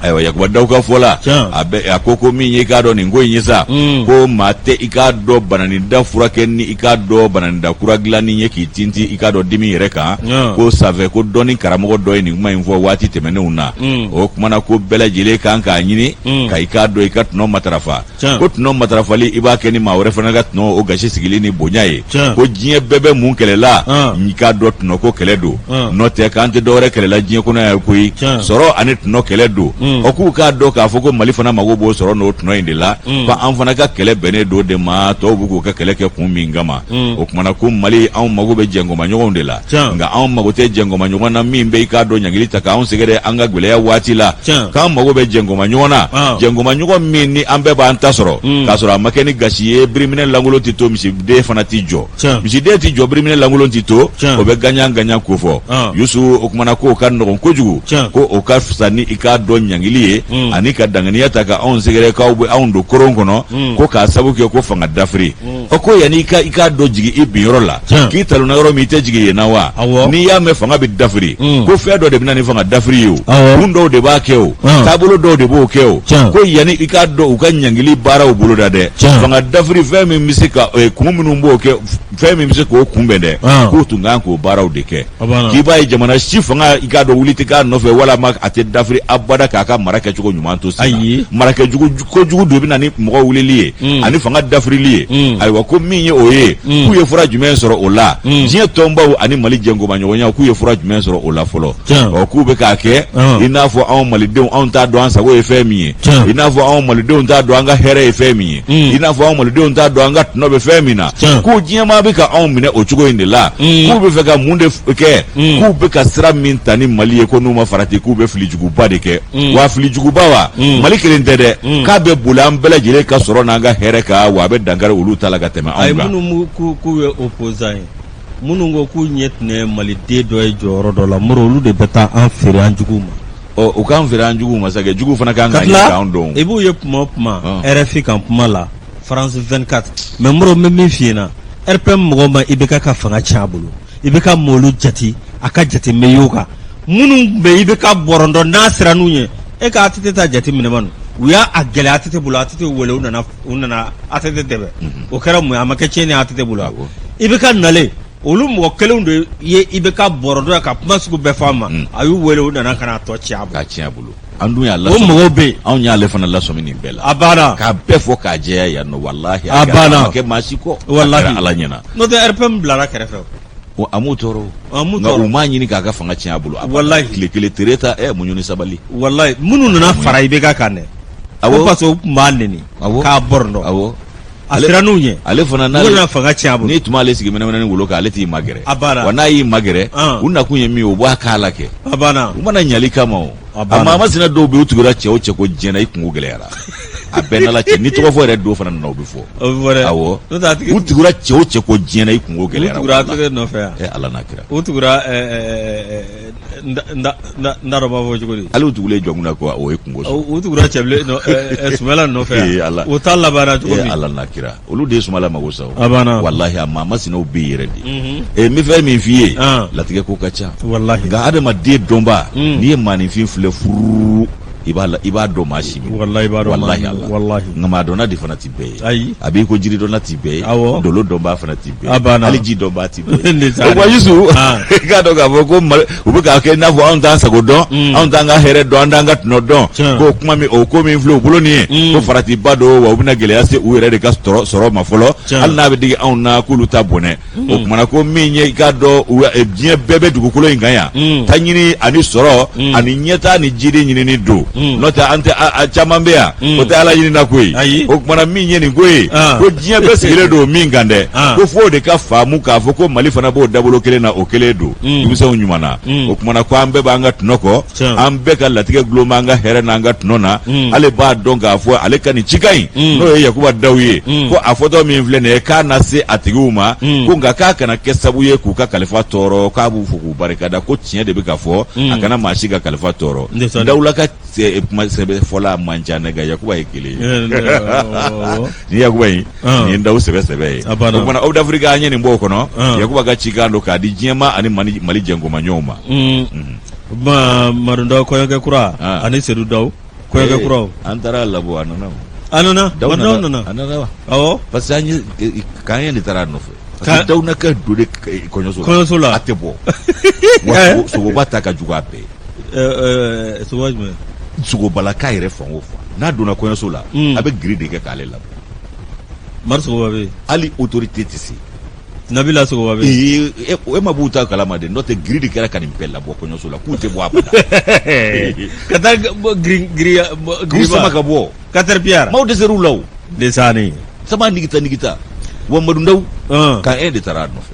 ayiwa Yakuba Daw ka fɔ la a bɛ a ko ko min ye i k'a dɔn nin ko in ye sa ko maa tɛ i k'a dɔn bananinda furakɛ ni i k'a dɔn bananinda kura dilanni ye k'i tintin i k'a dɔn dimi yɛrɛ kan ko sanfɛ ko dɔnni karamɔgɔ dɔ ye nin kuma in fɔ waati tɛmɛnenw na o kumana ko bɛɛ lajɛlen kan k'a ɲini ka i k'a dɔn i ka tɔnɔ matarafa ko tɔnɔ matarafali i b'a kɛ ni maa wɛrɛ fana ka tɔnɔ o gasi sigili ni bonya ye ko diɲɛ bɛɛ bɛ mun kɛlɛ la i k'a dɔn tɔnɔ ko kɛlɛ don n'o tɛ k'an tɛ dɔwɛrɛ kɛlɛ la diɲɛ kɔnɔ yan koyi sɔrɔ ani tɔnɔ kɛlɛ don o k'u k'a dɔn k'a fɔ ko Mali fana mago b'o sɔrɔ n'o tɔnɔ in de la ko an fana ka kɛlɛ bɛnnen don de ma tɔw bɛ k'u ka kɛlɛ kɛ kun min kama o kumana ko Mali anw mago bɛ jɛnkomaɲɔgɔnw de la nka anw mago tɛ jɛnkomaɲɔgɔn na min bɛ i k'a dɔn ɲangili ta k'anw sɛgɛrɛ an ka gɛlɛya waati la k'an mago bɛ jɛnkomaɲɔgɔn na jɛnkomaɲɔgɔn min ni an bɛɛ b'an ta sɔrɔ k'a sɔrɔ a ma kɛ ni gasi ye biriminɛ lankolon tɛ to misiden fana tɛ jɔ misiden tɛ jɔ biriminɛ lankolon tɛ to o bɛ gagnant gagnant kofɔ Yusu o kumana k'o ka nɔgɔn kojugu ko o ka fisa ni i k'a dɔn ɲangili ye ani ka danganiya ta ka anw sɛgɛrɛ k'aw bɛ anw don koron kɔnɔ ko k'a sabu kɛ ko fanga dafiri o ko yanni i ka i k'a dɔn jigin i binyɔrɔ la k'i talonna yɔrɔ min i tɛ jigin yen na wa n'i y'a mɛn fanga bɛ dafiri ko fɛn dɔ de bɛ na ni fanga dafiri ye o kun dɔw de b'a kɛ o taabolo dɔw de b'o kɛ o ko yanni i k'a dɔn u ka ɲangili baaraw boloda dɛ fanga dafiri fɛn min bɛ se ka kun minnu b'o kɛ fɛn min bɛ se k'o kunbɛn dɛ k'u tun kan k'o baaraw de kɛ k'i b'a ye jamana si fanga i k'a dɔn wuli tɛ k'a nɔfɛ walama a tɛ dafiri abada k'a ka mara kɛcogo ɲuman to sen na mara kɛjugu kojugu dɔ bɛ na ni mɔgɔ wulili ye ani fanga dafirili ye ayiwa ko min ye o ye k'u ye fura jumɛn sɔrɔ o la diɲɛ tɔnbaw ani Mali jɛnkomaɲɔgɔnya k'u ye fura jumɛn sɔrɔ o la fɔlɔ ɔ k'u bɛ k'a kɛ i n'a fɔ anw malidenw anw t'a dɔn an sago ye fɛn min ye i n'a fɔ anw malidenw t'a dɔn an ka hɛrɛ ye fɛn min ye i n'a fɔ anw malidenw t'a dɔn an ka tɔnɔ bɛ fɛn min na k'u diɲɛmaa bɛ ka anw minɛ o cogo in de la k'u bɛ fɛ ka mun de kɛ k'u bɛ ka sira min ta ni Mali ye ko n'u ma farati k'u bɛ filijuguba de kɛ wa filijuguba wa Mali kelen tɛ dɛ k'a bɛ boli an bɛɛ lajɛlen ka sɔrɔ n'an ka hɛrɛ kan wa a bɛ dankari olu ta la ka tɛmɛ anw kan. Ayi minnu k'u ye opposant ye minnu ko k'u ɲɛ tun ye maliden dɔ ye jɔyɔrɔ dɔ la Moro olu de bɛ taa an feere an juguw ma. Ɔ u k'an feere an juguw ma sa kɛ juguw fana kan k'an ɲini k'an dɔn. I b'u ye kuma o kuma RFI kan kuma la France 24 mais Moro n bɛ min f'i ɲɛna RPM mɔgɔw ma IBK ka fanga tiɲɛ a bolo. IBK m'olu jate a ka jate mɛ y'o kan minnu bɛ IBK bɔrɔntɔ n'a sirann'u ɲɛ e ka ATT ta jate minɛ ma u y'a gɛlɛya ATT bolo ATT wele u nana u nana ATT dɛmɛ o kɛra mun ye a ma kɛ tiɲɛni ye ATT bolo IBK nalen olu mɔgɔ kelenw de ye IBK bɔrɔntɔ ka kuma sugu bɛɛ fɔ a ma a y'u wele u nana ka na tɔ tiɲɛ a bolo an dun y'a o mɔgɔw bɛ yen anw y'ale fana lasɔmi nin bɛɛ la a banna k'a bɛɛ fɔ k'a jɛya yan nɔ walahi a banna a ma kɛ maa si kɔ walahi ala ɲɛna n'o tɛ RPM bilara kɛrɛfɛ o a m'u tɔɔrɔ a m'u nka tɔɔrɔ u m'a ɲini k'a ka fanga tiɲɛ a bolo a walahi tile kelen tere ta ɛ muɲu ni sabali walahi minnu nana fara IBK kan dɛ awɔ ko parce que u tun b'a neni awɔ k'a bɔrɔntɔ awɔ a sirann'u ɲɛ ale fana n'ale nana fanga tiɲɛ a bolo n'i tun b'ale sigi mɛnɛmɛnɛni wolo kan ale t'i magɛrɛ a banna wa n'a y'i magɛrɛ u nakun ye min ye u b'a k'a la kɛ a banna u mana ɲali kama o a maa masina dɔw bɛ yen u tugura cɛ o cɛ kɔ diɲɛ na i kunko gɛlɛyara a bɛɛ n'ala cɛ ni tɔgɔ fɔ yɛrɛ dɔw fana nana o bɛ fɔ o bɛ fɔ dɛ awɔ u tugura cɛ o cɛ kɔ diɲɛ na i kunko gɛlɛyara u tugura ATT nɔfɛ yan ɛ ala n'a kira u tugura n t'a dɔn b'a fɔ cogo di hali u tugulen jɔnkunda kɔ o ye kunko sɔrɔ u tugura cɛbilen Sumala nɔfɛ yan o ta labanna cogo min ala n'a kira olu de ye Sumala mago sa o a banna walahi a maa masinaw bɛ yɛrɛ de ɛ n bɛ fɛn min f'i ye latigɛ ko ka ca walahi nka adamaden dɔnba n'i ye maaninfin filɛ furuu i b'a i b'a dɔn maa si min walahi i b'a dɔn walahi ala walahi nka maa dɔnna de fana ti bɛɛ ye ayi a b'i ko jiri dɔnna ti bɛɛ ye awɔ dolo dɔnbaa fana ti bɛɛ a banna hali ji dɔnbaa ti bɛɛ ye o wa Yusu i k'a dɔn k'a fɔ ko mali u bɛ k'a kɛ i n'a fɔ anw t'an sago dɔn anw t'an ka hɛrɛ dɔn an t'an ka tɔnɔ dɔn ko kuma min o ko min filɛ u bolo nin ye ko faratiba don wa u bɛna gɛlɛya se u yɛrɛ de ka sɔrɔ ma fɔlɔ hali n'a bɛ digi anw na k'olu ta bɔnɛ o kumana ko min ye i k'a dɔn diɲɛ bɛɛ bɛ dugukolo in kan yan ta ɲini ani sɔrɔ ani ɲɛtaa ni jidi ɲinini don n'o tɛ an tɛ a caman bɛ yan o tɛ ala ɲini na ko ye o kumana min ye nin ko ye ko diɲɛ bɛɛ sigilen don min kan dɛ ko f'o de ka faamu k'a fɔ ko Mali fana b'o dabolo kelen na o kelen don denmisɛnw ɲuman na o kumana ko an bɛɛ b'an ka tɔnɔ kɔ an bɛɛ ka latigɛ gulon b'an ka hɛrɛ n'an ka tɔnɔ na ale b'a dɔn k'a fɔ ale ka nin cikan in n'o ye Yakuba Daw ye ko a fɔtɔ min filɛ nin ye k'a na se a tigiw ma ko nka k'a kana kɛ sabu ye k'u ka kalifa tɔɔrɔ k'a b'u fo k'u barikada ko tiɲɛ de bɛ ka fɔ a kana maa si ka kalifa tɔɔrɔ Dawula ka kuma sɛbɛ fɔla man ca ne nka Yakuba ye kelen ye ni Yakuba in nin ye Dawu sɛbɛ sɛbɛ ye o kumana Hope d'Afrique an ye nin bɔ o kɔnɔ Yakuba ka cikan don k'a di diɲɛmaa ani Mali jɛnkomaɲɔgɔnw ma Madu Daw kɔɲɔkɛ kura ani Sedu Daw kɔɲɔkɛ kuraw an taara labɔ a nana a nana Madu Daw nana a nana wa awɔ parce que an ye k'an ye de taara a nɔfɛ parce que Daw na ka don de kɔɲɔso la a tɛ bɔ wa sogoba ta ka jugu a bɛɛ ye sogoba jumɛn sogobalaka yɛrɛ fan o fan n'a donna kɔɲɔso la a bɛ giri de kɛ k'ale labɔ Mari sogoba bɛ yen hali autorité tɛ se Nabila sogoba bɛ yen e ma b'u ta kalama de n'o tɛ giri de kɛra ka nin bɛɛ labɔ kɔɲɔso la k'u tɛ bɔ abada ka taa giri giri k'u sama ka bɔ caterpillar maaw dɛsɛr'u la o desani sama nigita nigita wa Madu Daw kan e de taara a nɔfɛ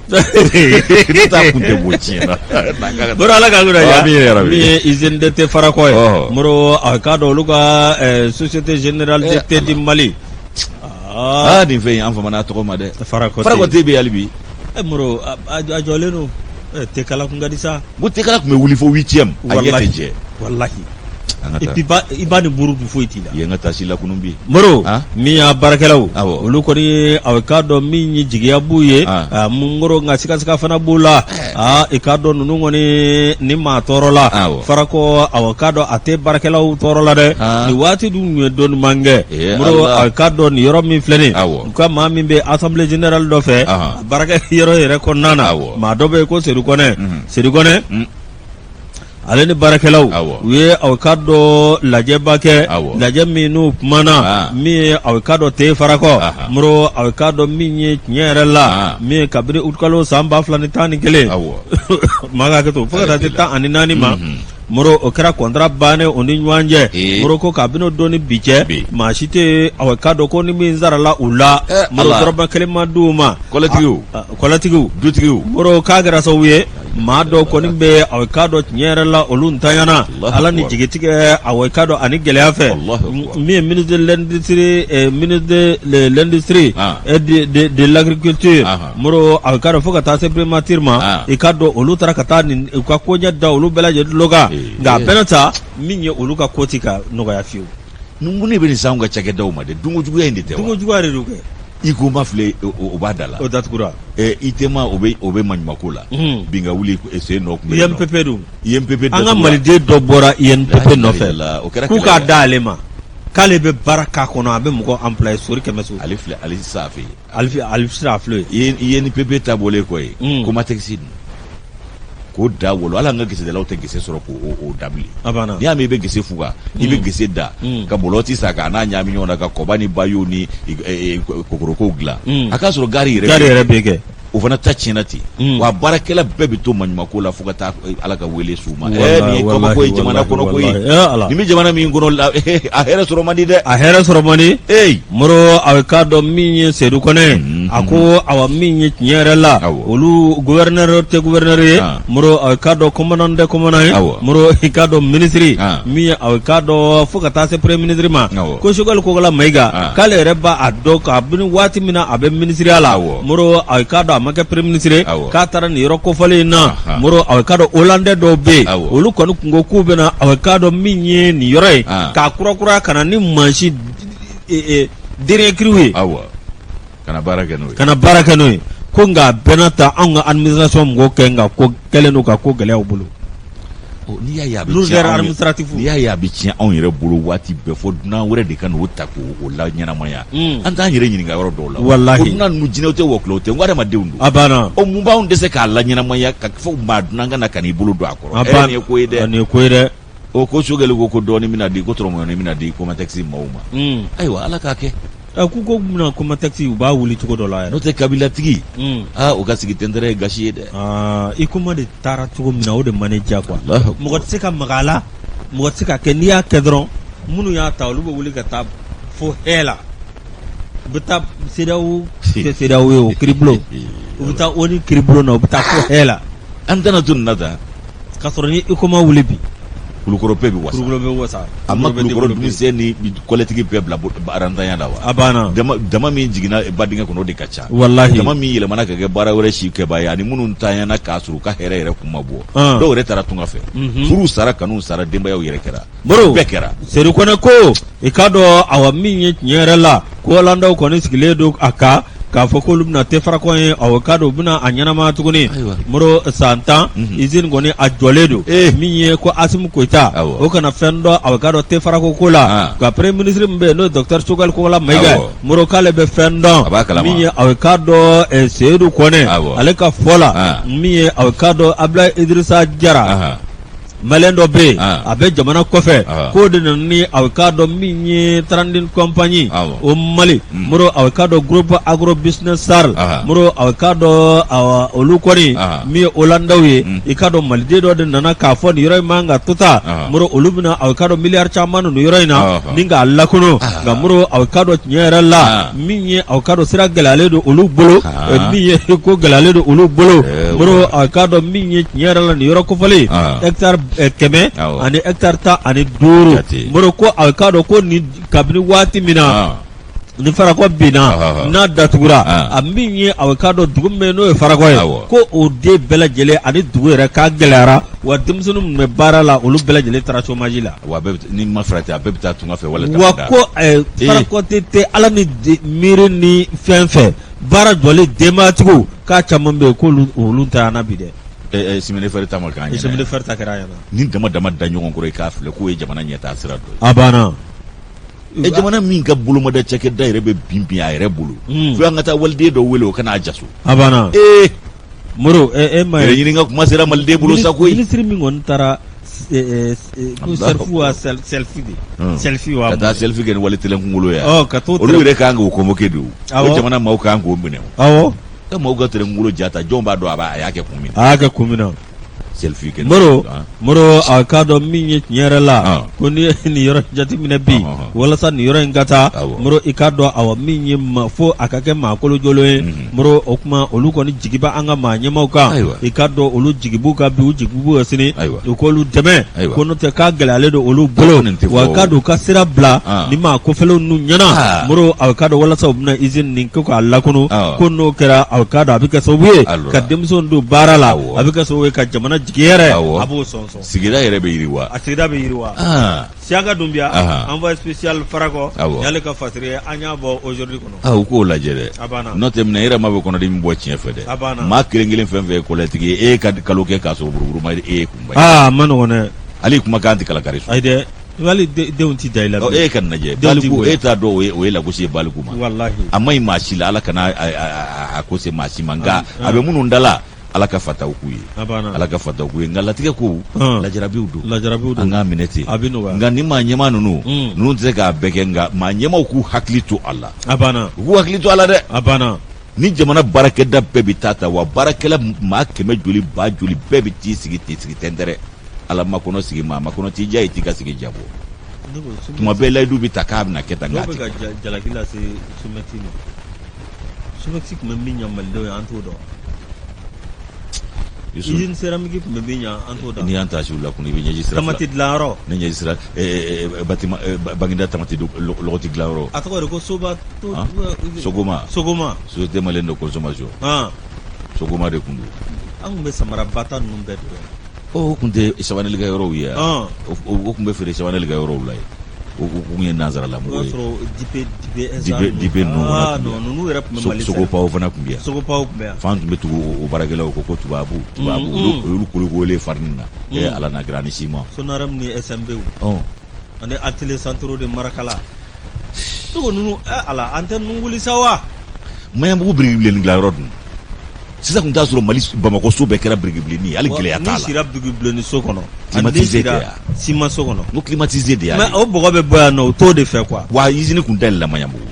ne t'a kun tɛ bɔ tiɲɛ na Moro ala k'an kunna diya min ye usine de thé Farakɔ ye Moro a k'a dɔn olu ka société générale de thé du Mali aa nin fɛn in an famana a tɔgɔ ma dɛ Farakɔ thé bɛ hali bi ɛ Moro a jɔlen don tekala kun ka di sa ko tekala tun bɛ wuli fo huitième a ɲɛ tɛ jɛ walahi et puis i b'a ni buru dun foyi t'i la yen ka tasi lakunun bi Moro min y'a baarakɛlaw olu kɔni a k'a dɔn min ye jigiya b'u ye Moro nka sigasiga fana b'u la aa i k'a dɔn ninnu kɔni ni maa tɔɔrɔ la Farakɔ a k'a dɔn a tɛ baarakɛlaw tɔɔrɔ la dɛ nin waati dun ye don ɲuman kɛ Moro a k'a dɔn nin yɔrɔ min filɛ nin u ka maa min bɛ assemblée générale dɔ fɛ baarakɛ yɔrɔ yɛrɛ kɔnɔna na maa dɔ bɛ yen ko Sedu Kɔnɛ Sedu Kɔnɛ ale ni baarakɛlaw u ye aw k'a dɔn lajɛba kɛ lajɛ min n'u kumana min ye aw k'a dɔn te Farakɔ Moro aw k'a dɔn min ye tiɲɛ yɛrɛ la min ye kabini utikalo san 2011 maa ka hakɛ to fo ka taa se 14 ma Moro o kɛra kɔntara bannen o ni ɲɔgɔn cɛ Moro ko kabini o don ni bi cɛ maa si tɛ aw k'a dɔn ko ni min sarala u la Moro dɔrɔmɛ kelen ma di u ma kɔlɛtigiw dutigiw Moro k'a kɛra sababu ye maa dɔw kɔni bɛ aw k'a dɔn tiɲɛ yɛrɛ la olu ntanyana ala ni jigitigɛ aw k'a dɔn ani gɛlɛya fɛ min ye ministre de l'industrie ministre de l'industrie et de l'agriculture Moro aw k'a dɔn fo ka taa se primature ma i k'a dɔn olu taara ka taa nin u ka koɲɛ da olu bɛɛ lajɛlen tulo kan nka a bɛɛ ta min ye olu ka ko ti ka nɔgɔya fiyewu. Mun de bɛ nin s'anw ka cakɛdaw ma dɛ dunko juguya in de tɛ wa? Dunko juguya de don kɛ. Huicoma filɛ o b'a da la o datugura ITEMA o bɛ maɲumako la bin ka wuli sen nɔ tun bɛ yen INPP dun INPP an ka maliden dɔ bɔra INPP nɔfɛ o kɛra k'u k'a d'ale ma k'ale bɛ baara k'a kɔnɔ a bɛ mɔgɔ employé sori kɛmɛ so ale filɛ ale sisan a fɛ yen ale sira filɛ yen INPP ta bɔlen kɔ yen Comatex dun k'o da wolo hali an ka gesedalaw tɛ gese sɔrɔ k'o da bilen a banna n'i y'a mɛn i bɛ gese fuga i bɛ gese da ka bɔlɔti san k'a n'a ɲaami ɲɔgɔn na ka kɔba ni bayo ni kokorokow dilan a k'a sɔrɔ gari yɛrɛ gari yɛrɛ bɛ kɛ o fana ta tiɲɛna ten wa baarakɛla bɛɛ bɛ to maɲumako la fo ka taa ala ka wele s'u ma nin ye kabako ye jamana kɔnɔ koyi nin bɛ jamana min kɔnɔ a hɛrɛ sɔrɔ man di dɛ a hɛrɛ sɔrɔ man di ee Moro a k'a dɔn min ye Seyidu Kɔnɛ a ko awa min ye tiɲɛ yɛrɛ la olu gouverneur tɛ gouverneur ye Moro a k'a dɔn commandant tɛ commandant ye Moro i k'a dɔn minisiri min ye a k'a dɔn fo ka taa se premier ministre ma ko Sogɛli Kokala Mayiga k'ale yɛrɛ b'a dɔn kabini waati min na a bɛ minisiriya la Moro a k'a dɔn a ma kɛ premier ministre k'a taara nin yɔrɔ kofɔlen in na Moro a k'a dɔn Hollandais dɔw bɛ yen olu kɔni tun ko k'u bɛna a k'a dɔn min ye nin yɔrɔ ye k'a kurakuraya ka na ni mansin dernier cri ye awɔ ka na baara kɛ n'o ye ka na baara kɛ n'o ye ko nka a bɛɛ n'a ta anw ka administration mɔgɔw kɛ nka ko kɛlen don ka ko gɛlɛya u bolo n'i y'a ye a bɛ lourdeur administrative n'i y'a ye a bɛ tiɲɛ anw yɛrɛ bolo waati bɛɛ fo dunan wɛrɛ de ka n'o ta k'o laɲɛnamaya an t'an yɛrɛ ɲininka yɔrɔ dɔw la walahi o dunan ninnu jinɛw tɛ wɔkulɔw tɛ n ko adamadenw don a banna o mun b'anw dɛsɛ k'a laɲɛnamaya ka fɔ maa dunan ka na ka n'i bolo don a kɔrɔ ɛ nin ye ko ye dɛ nin ye ko ye dɛ O ko Sogɛli ko ko dɔɔnin bɛna di ko tɔrɔmɔɲɔni bɛna di Comatex maaw ma ayiwa ala k'a kɛ k'u ko bɛna Comatex u b'a wuli cogo dɔ la n'o tɛ kabilatigi aa o ka sigi tɛntɛrɛ ye gasi ye dɛ Huicoma de taara cogo min na o de ma ne diya quoi mɔgɔ tɛ se ka maga a la mɔgɔ tɛ se ka kɛ n'i y'a kɛ dɔrɔn minnu y'a ta olu bɛ wuli ka taa fo hɛ la u bɛ taa CEDEAO tɛ CEDEAO ye o kiiribulon u bɛ taa ONU kiiribulon na u bɛ taa fo hɛ la an tɛna to nin na tan k'a sɔrɔ ni Huicoma wuli bi Kulukɔrɔ bɛɛ bɛ wasa Kulukɔrɔ bɛ wasa a ma Kulukɔrɔ denmisɛn ni kɔlɛtigi bɛɛ bila barantanya la wa a banna dama min jiginna badingɛ kɔnɔ o de ka ca walahi dama min yɛlɛmana ka kɛ baara wɛrɛ si kɛbaa ye ani minnu ntanyana k'a sɔrɔ u ka hɛrɛ yɛrɛ kun ma bɔ dɔw yɛrɛ taara tunga fɛ furuw sara kanuw sara denbayaw yɛrɛ kɛra Moro bɛɛ kɛra Sedu Kɔnɛ ko i k'a dɔn awa min ye tiɲɛ yɛrɛ la ko Holandaw kɔni sigilen don a kan k'a fɔ k'olu bɛna Tefarakɔ ye awa k'a dɔn u bɛna a ɲɛnamaya tuguni Moro san 10 usine kɔni a jɔlen don min ye ko Asimi Goyita o kana fɛn dɔn awa k'a dɔn Tefarako ko la nka premier ministre min bɛ yen n'o ye docteur Sogɛli Kokala Mayiga ye Moro k'ale bɛ fɛn dɔn min ye awa k'a dɔn Sedu Kɔnɛ ale ka fɔ la min ye awa k'a dɔn Abulayi Idirisa Jara Malien dɔ bɛ yen a bɛ jamana kɔfɛ k'o de nana ni a k'a dɔn min ye Trading Compagnie au Mali Moro a k'a dɔn Groupe Agro Business SARL Moro a k'a dɔn olu kɔni min ye Holandaw ye i k'a dɔn maliden dɔ de nana k'a fɔ nin yɔrɔ in man ka to tan Moro olu bɛna a k'a dɔn miliyari caman don nin yɔrɔ in na ni k'a lakunu nka Moro a k'a dɔn tiɲɛ yɛrɛ la min ye a k'a dɔn sira gɛlɛyalen don olu bolo min ye ko gɛlɛyalen don olu bolo Moro a k'a dɔn min ye tiɲɛ yɛrɛ la nin yɔrɔ kofɔlen hectare 100 ani hectare 15 Moro ko a k'a dɔn ko nin kabini waati min na ni farakɔ binna n'a datugura a min ye a k'a dɔn dugu min n'o ye farakɔ ye ko o den bɛɛ lajɛlen ani dugu yɛrɛ k'a gɛlɛyara wa denmisɛnnin minnu bɛ baara la olu bɛɛ lajɛlen taara chômage la wa ni ma farati a bɛɛ bɛ taa tunga fɛ wala wa ko farakɔ tɛ ala ni miiri ni fɛn fɛ baara jɔlen denbatigiw k'a caman bɛ yen k'olu olu ta na bi dɛ chemin de fer ta ma k'an ɲɛna chemin de fer ta kɛra an ɲɛna ni dama dama da ɲɔgɔn kɔrɔ i k'a filɛ k'o ye jamana ɲɛtaa sira dɔ ye a banna e jamana min ka bolomada cakɛda yɛrɛ bɛ bin bin a yɛrɛ bolo fo an ka taa waliden dɔ wele o ka n'a jaso a banna ee Moro e ma ye ɲininka kuma sera maliden bolo sa koyi minisiri min kɔni taara ko selfie wa selfie de selfie wa ka taa selfie kɛ ni wali telen kunkolo ye ɔ ka t'o olu yɛrɛ kan k'o convoquer de o jamana maaw kan k'o minɛ awɔ ka maaw ka telen kunkolo ja ta jɔn b'a dɔn a b'a a y'a kɛ kun min na a y'a kɛ kun min na selfie kɛ Moro Moro a k'a dɔn min ye tiɲɛ yɛrɛ la ko n'i ye nin yɔrɔ jateminɛ bi walasa nin yɔrɔ in ka taa Moro i k'a dɔn awa min ye ma fo a ka kɛ maa kolojolen ye Moro o tuma olu kɔni jigi bɛ an ka maa ɲɛmaaw kan i k'a dɔn olu jigi b'u kan bi u jigi b'u kan sini u k'olu dɛmɛ ko n'o tɛ k'a gɛlɛyalen don olu bolo wa k'a dɔn u ka sira bila ni maa kofɔlenw ninnu ɲɛna Moro a k'a dɔn walasa u bɛna usine nin ko k'a lakunu ko n'o kɛra a k'a dɔn a bɛ kɛ sababu ye ka denmisɛnw don baara la a bɛ kɛ sababu ye ka jamana jigi jigin yɛrɛ a b'o sɔnsɔn sigida yɛrɛ bɛ yiriwa a sigida bɛ yiriwa Siyaka Dunbiya envoyé spécial Farakɔ y'ale ka fasiri ye an y'a bɔ aujourd'hui kɔnɔ u k'o lajɛ dɛ n'o tɛ minɛ e yɛrɛ ma bɛ kɔnɔdimi bɔ tiɲɛ fɛ dɛ maa kelen kelen fɛn fɛn ye kɔlɛtigi ye e ka kalo kɛ k'a sɔrɔ buruburu ma e ye kunba a ma nɔgɔn dɛ hali kumakan tɛ kalakari sɔrɔ ayi dɛ hali denw tɛ da i la e ka lajɛ baliku e t'a dɔn o ye lagosi ye baliku ma walahi a ma ɲi maa si la ala kana a ko se maa si ma nka a bɛ minnu da la ala ka fataw k'u ye ala ka fataw k'u ye nka latigɛ ko lajarabiw don lajarabiw don an k'a minɛ ten a bɛ nɔgɔya nka ni maa ɲɛmaa ninnu ninnu tɛ se k'a bɛɛ kɛ nka maa ɲɛmaaw k'u hakili to a la a banna u k'u hakili to a la dɛ a banna ni jamana baarakɛda bɛɛ bɛ taa ta wa baarakɛla maa kɛmɛ joli ba joli bɛɛ bɛ t'i sigi t'i sigi tɛntɛrɛ ala makɔnɔ sigi maa makɔnɔ t'i diya i t'i ka sigi jabɔ tuma bɛɛ layidu bɛ ta k'a bɛna kɛ tan nka a tɛ kɛ. Dɔw bɛ ka jalaki lase SOMIEX ma SOMIEX tun bɛ min ɲɛ malidenw ye an t'o dɔn usine céramique tun bɛ min ɲɛ an t'o dɔn n'i y'an ta siw la kun i bɛ ɲɛji sira tamati dilanyɔrɔ ne ɲɛji sira bâtiment Baginda tamati lɔgɔti dilanyɔrɔ a tɔgɔ de ko soba Sogoma Sogoma société malienne de consommation Sogoma de tun don an tun bɛ samara bata ninnu bɛɛ don o tun tɛ Chabanel ka yɔrɔw ye o tun bɛ feere Chabanel ka yɔrɔw la yen o tun ye nanzaralamɔgɔ ye dipe ninnu yɛrɛ tun bɛ Mali Sogopaw fana tun bɛ yan Sogopaw tun bɛ yan f'an tun bɛ tugu o baarakɛlaw kɔ ko tubabu tubabu o y'olu kolokololen farini na e ala n'a kira ni siman Sonarem ni SMB ani atelier centraux de Marakala sogo ninnu ala an tɛ ninnu wuli sa wa Maɲanbugu biriki bilenni dilanyɔrɔ dun sisan tun t'a sɔrɔ Mali Bamakɔ so bɛɛ kɛra biriki bilenni ye hali gɛlɛya t'a la n'i sira biriki bilenni so kɔnɔ climatisé tɛ yan siman so kɔnɔ n ko climatisé de y'a mais o bɔgɔ bɛ bɔ yan nɔ u t'o de fɛ quoi wa usine kun dayɛlɛla Maɲanbugu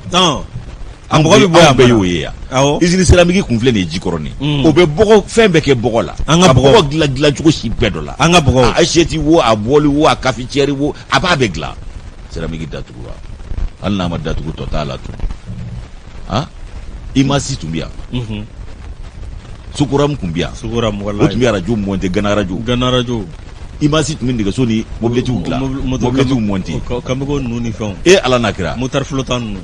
a bɔgɔ bɛ bɔ yan bɛɛ y'o ye yan usine céramique kun filɛ nin ye Jikɔrɔni o bɛ bɔgɔ fɛn bɛɛ kɛ bɔgɔ la an ka bɔgɔ dilan dilancogo si bɛɛ dɔ la an ka bɔgɔ a assiette wo a bɔli wo a cafetière wo a b'a bɛɛ dilan céramique datugura hali n'a ma datugu tɔ t'a la tun ah imasi tun bɛ yan Sokoram tun bɛ yan o tun bɛ arajo monter Gana arajo Gana arajo imasi tun bɛ nɛgɛso ni mobiletiw dilan mobiletiw monter Cameco ninnu ni fɛnw e ala n'a kira motard flottant ninnu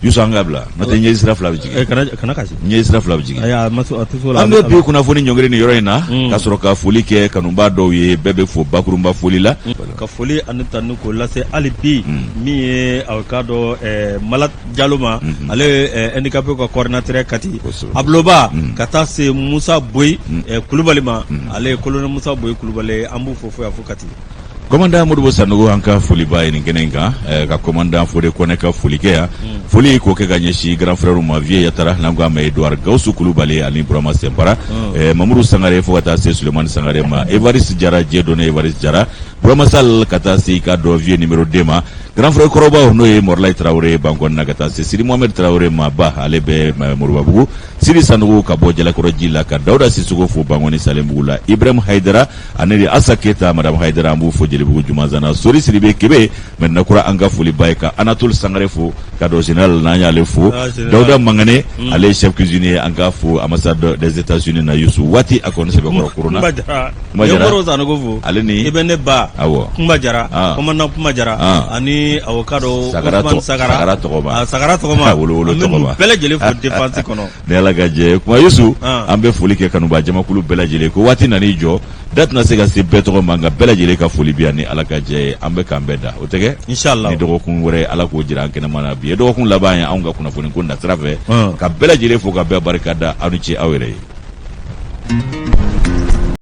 Yusu an ka bila n'o tɛ ɲɛji sira fila bɛ jigin kana kasi ɲɛji sira fila bɛ jigin ayi a ma a tɛ s'o la an bɛ bi kunnafoni ɲɔngiri nin yɔrɔ in na ka sɔrɔ ka foli kɛ kanubaa dɔw ye bɛɛ bɛ fo bakurunba foli la ka foli ani tanu k'o lase hali bi min ye aw k'a dɔn Mala Jalo ma ale ye handicapé ka coordinateur Kati Abuloba ka taa se Musa Boyi Kulubali ma ale ye colonel Musa Boyi Kulubali an b'u fo fo yan fo Kati Commandant Modibo Sanogo an ka foli b'a ye nin kɛnɛ in kan ka commandant Fode Kɔnɛ ka foli kɛ yan foli k'o kɛ ka ɲɛsin grand frère ma Vieux Yatara n'an ko a ma Edouard Gawusu Kulubali ani Burama Sɛnpara Mamuru Sangare fo ka taa se Sulemani Sangare ma Evariste Jara Dieudonné Evariste Jara Burama Sall ka taa se i k'a dɔn Vieux numéro 2 ma grand frère kɔrɔbaw n'o ye Mɔrilayi Tarawele ye Bankɔni na ka taa se Sidi Mohamed Tarawele ma ba ale bɛ Moribabugu Sidi Sanogo ka bɔ Jalakɔrɔji la ka Dawuda Sisoko fo Bankɔni Salenbugu la Ibrahim Hayidara ani de Asa Keyita madame Hayidara an b'u fo Jelibugu Jumanzana Sori Sidibe Kebe Mɛdina Kura an ka foli b'a ye ka Anatole Sangare fo ka dɔn général n'an y'ale fo Ah, général. Dawuda Mangane ale ye chef cuisinier an k'a fo ambassade des États-Unis na Yusu waati a kɔni sɛbɛkɔrɔ korona Kunba Jara Kunba Jara. Yɔrɔ Sanogo fo Ale ni- i bɛ ne ba Awɔ. Kunba Jara Ah. commandant Kunba Jara Ah. ani awo ka dɔn Sagara Ousmane tɔ- Sagara Sagara Tɔgɔma. Ah, Sagara Tɔgɔma Wolo-wolo an bɛ ninnu Tɔgɔma. bɛɛ lajɛlen fo défense kɔnɔ ni ala ka jɛ kuma Yusu Ah. an bɛ foli kɛ kanubaa jamakulu bɛɛ lajɛlen ko waati nan'i jɔ da tɛna se ka se bɛɛ tɔgɔ ma nka bɛɛ lajɛlen ka foli bi yan ni ala ka jɛ ye an bɛ k'an bɛɛ da o tɛ kɛ Inshallah. ni dɔgɔkun wɛrɛ ala k'o jira an kɛnɛma na bi ye dɔgɔkun laban ye anw ka kunnafoni ko nasira fɛ Ah. ka bɛɛ lajɛlen fo ka bɛɛ barika da aw ni ce aw yɛrɛ ye